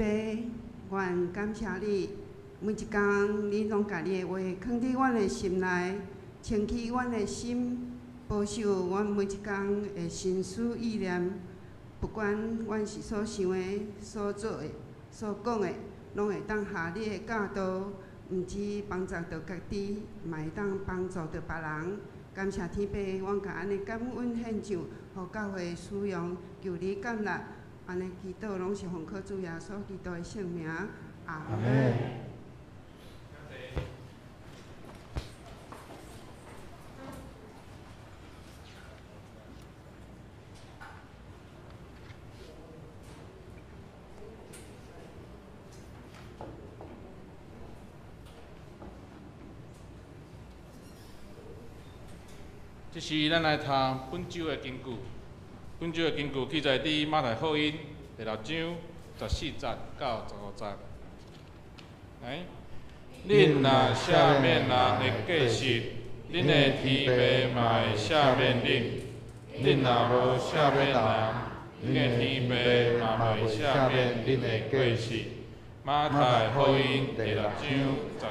父，阮感谢你，每一工你攏共你的话囥佇阮的心內，清氣阮的心，保守阮每一工的心思意念。不管阮是所想的、所做的、所講的，攏會當合你的教導，毋止幫助著家己，嘛會當幫助著別人。感謝天父，阮共按呢感恩獻上，予教會使用，求你接納。按呢祈禱攏是奉靠主耶穌基督的聖名，阿門。這時，咱來讀本週的經句。本週的經句記載佇馬太福音第六章14節到15節。來，恁若赦免人的過失，恁的天父嘛會赦免恁；恁若無赦免人，恁的天父嘛袂赦免恁的過失。馬太福音第六章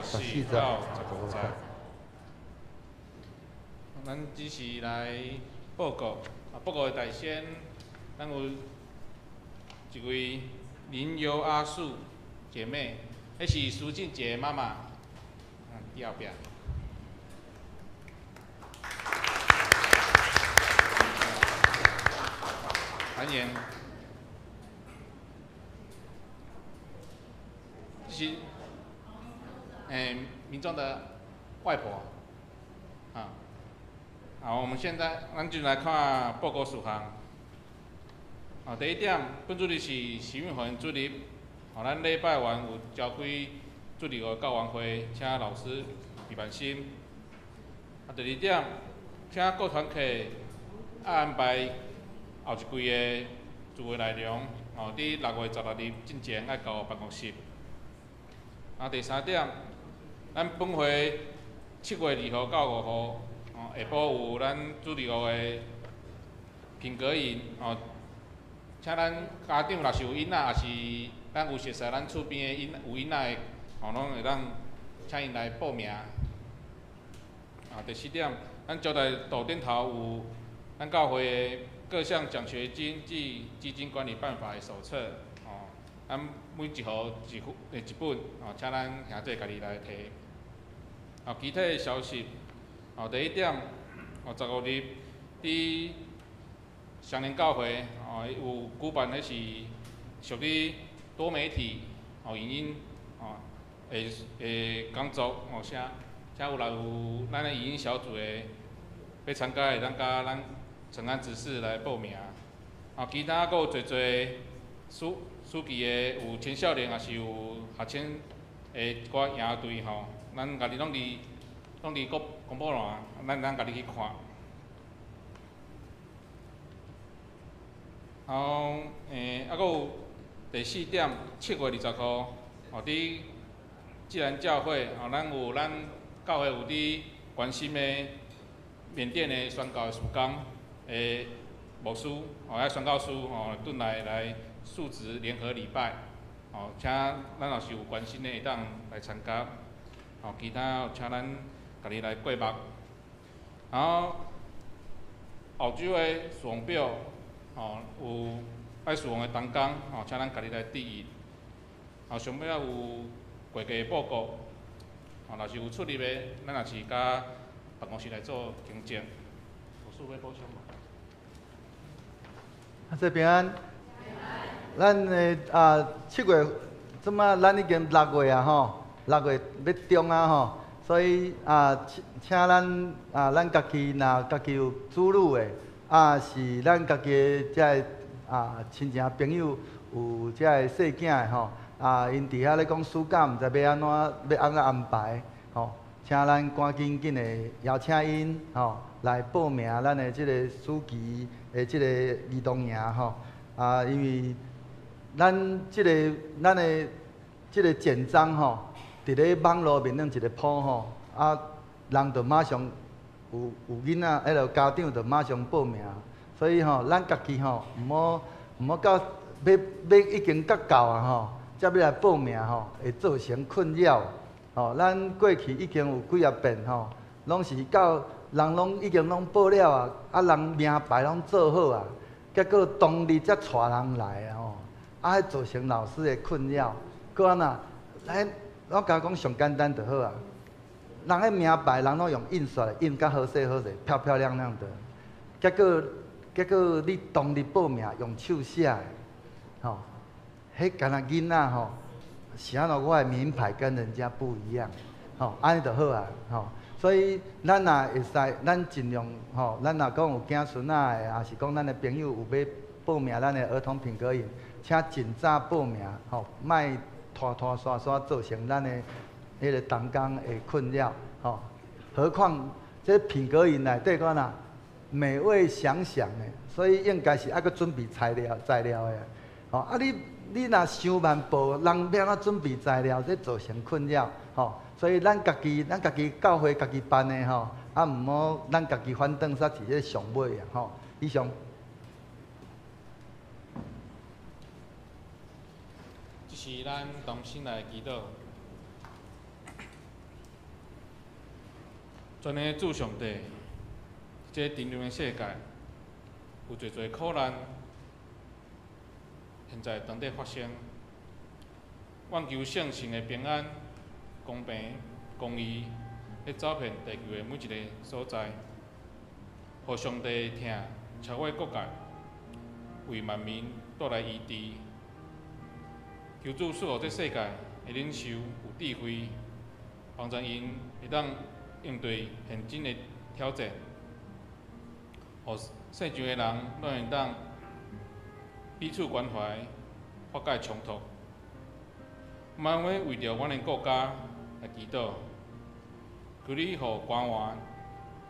14到15節。咱只是來報告，啊，報告的大先，咱有一位林尤阿素姐妹，彼是蘇靜姐媽媽，佇後壁。歡迎。這是，民眾的外婆，啊。好，我們現在咱就來看報告事項。啊，第一點，本主日是時運會主日，吼，咱禮拜完有召開主日的教員會，請老師李萬新。啊，第二點，請各團體安排後一季的聚會內容，吼，佇6月16日進前愛交辦公室。啊，第三點，咱本會7月2號到5號。下晡有咱主日學的品格營，吼，請咱家長若是有囡仔，抑是咱有熟似咱厝邊的囡有囡仔的，吼，攏會當請𪜶來報名。啊，第四點，咱招待桌頂頭有咱教會的各項獎學金及基金管理辦法的手冊，吼，咱每一戶一份，一本，吼，請咱兄弟家己來提。啊，其他的消息。哦，第一點，哦，15日佇雙連教會，哦，有舉辦彼是屬於多媒體，哦，影音，哦，的講座，哦，請請有人有咱的影音小組的欲參加的，咱佮咱承安執事來報名。啊，其他閣有濟濟暑暑期的有青少年，也是有學生的一寡營隊吼，咱家己攏佇。攏佇公公布欄，咱家己去看。然後，閣有第四點，7月20號，吼，佇自然教會，吼，咱有咱教會有佇關心的緬甸的宣教的事工的牧師，吼，遐宣教師吼，轉來來述職聯合禮拜，吼，請咱若是有關心的，會當來參加。吼，其他請咱家己來過目。然後後週的事奉表，吼，有愛事奉的同工，吼，請咱家己來注意。吼，上尾仔有會計報告，吼，若是有出入的，咱也是佮辦公室來做更正。有事欲補充無？啊，這平安。咱的啊7月，這馬咱已經6月啊吼，6月欲中啊吼。所以啊，請咱啊，咱家己若家己有子女的，啊是咱家己的這个啊親情朋友有這个細囝的吼，啊𪜶佇遐咧講暑假毋知欲按怎欲按怎安排吼，請咱趕緊緊的邀請𪜶吼來報名咱的這个暑期的這个兒童營吼，啊因為咱這个咱的這个簡章吼。佇咧網路面頂一個鋪吼，啊，人就馬上有囡仔，彼个家長就馬上報名。所以吼，咱家己吼，毋好到欲已經較到啊吼，才欲来报名吼，会造成困扰。吼，咱过去已经有几仔遍吼，拢是到人拢已经拢报了啊，啊人名牌拢做好啊，结果当日才带人来吼，啊，彼造成老师的困扰。阁按怎？来，我共讲上简单就好啊。人彼名牌，人拢用印刷的，印甲好势好势，漂漂亮亮的。结果你当日报名用手写的，吼，彼敢若囡仔吼，是按怎我的名牌跟人家不一样，吼，按呢就好啊，吼。所以咱若会使，咱尽量吼，咱若讲有囝孙仔的，抑是讲咱的朋友有欲报名咱的儿童品格营，请尽早报名，吼，莫拖拖沙沙造成咱的彼个同工的困扰，吼。何况这品格营内底讲啦，美味想想的，所以应该是爱阁准备材料的，吼。啊你若伤慢报，人欲按怎准备材料，这造成困扰，吼。所以咱家己教会家己办的吼，啊毋好咱家己反转煞是咧上尾啊，吼。以上。这是咱同心来祈祷。全能的主上帝，这个沉沦的世界有济济苦难，现在当咧发生。愿求圣神的平安、公平、公义，咧走遍地球的每一个所在，予上帝疼超越国界，为万民带来医治。求主赐予这世界的领袖有智慧，帮助𪜶会当应对现今的挑战，予世上的人拢会当彼此关怀，化解冲突。嘛欲为著阮的国家来祈祷，求你予官员、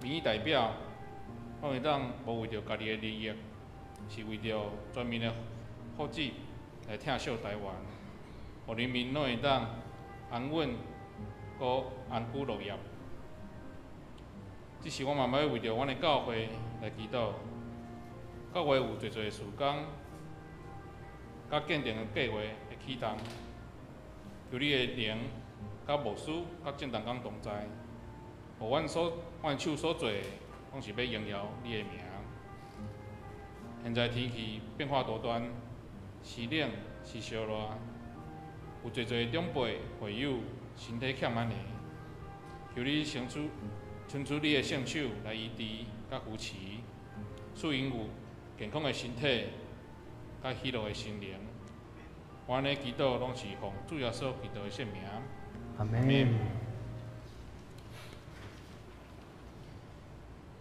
民意代表，拢会当无为著家己的利益，是为著全民的福祉来疼惜台湾，予人民拢会当安稳、阁安居乐业。这是我嘛欲为著阮的教会来祈祷。教会有济济事工，佮建殿的计划会启动。求你的灵、佮牧师、佮众同工同在，予阮手所做的，拢是欲荣耀你的名。现在天气变化多端，时冷时烧热，有济济长辈会友身体欠安的，求你伸出你的圣手来医治佮扶持，赐𪜶有健康的身体，佮喜乐的心灵。我按呢祈祷，拢是奉主耶稣基督的圣名。阿们。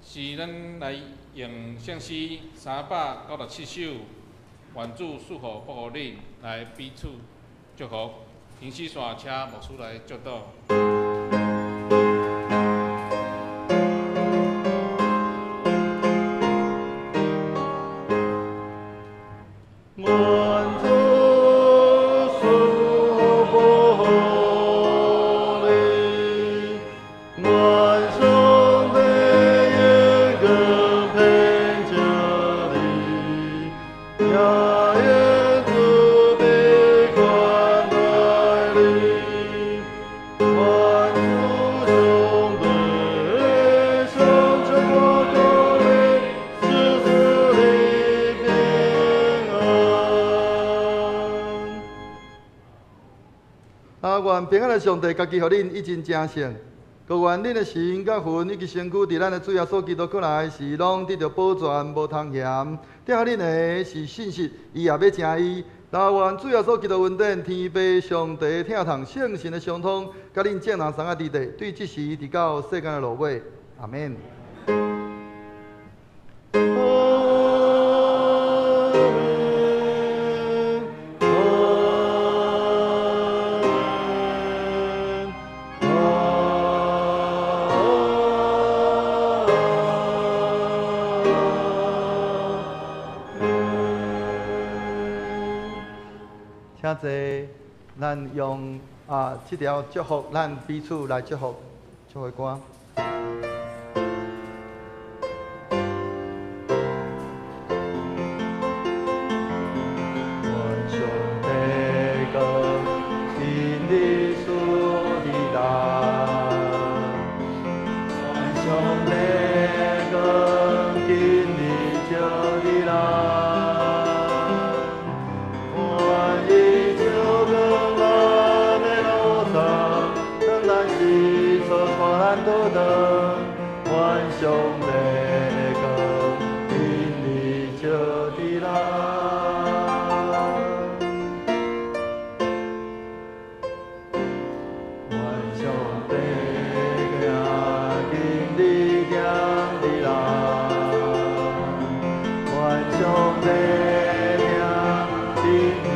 是咱来用圣诗397首，愿主赐福福予恁，来彼此祝福。停止线，请牧师来祝祷。平安的上帝，家己予恁一真正圣，阁愿恁的神佮魂以及身躯，伫咱的主耶稣基督阁来时，拢得著保全，无通嫌。疼恁的是信实，伊也欲成伊。若愿主耶稣基督恩典、天父上帝疼痛、圣神的相通，佮恁众人同仔伫地，对这时直到世间的落尾。阿们。请坐，咱用这条祝福，咱彼此来祝福，祝福歌。愿上帝赐上帝的光，真理照佇咱。愿上帝行真理行佇咱，愿上帝行真理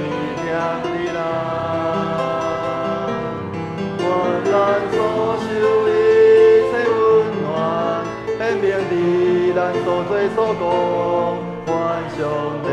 行佇咱，願咱所受一切溫暖，顯明佇咱所做所講，願上帝。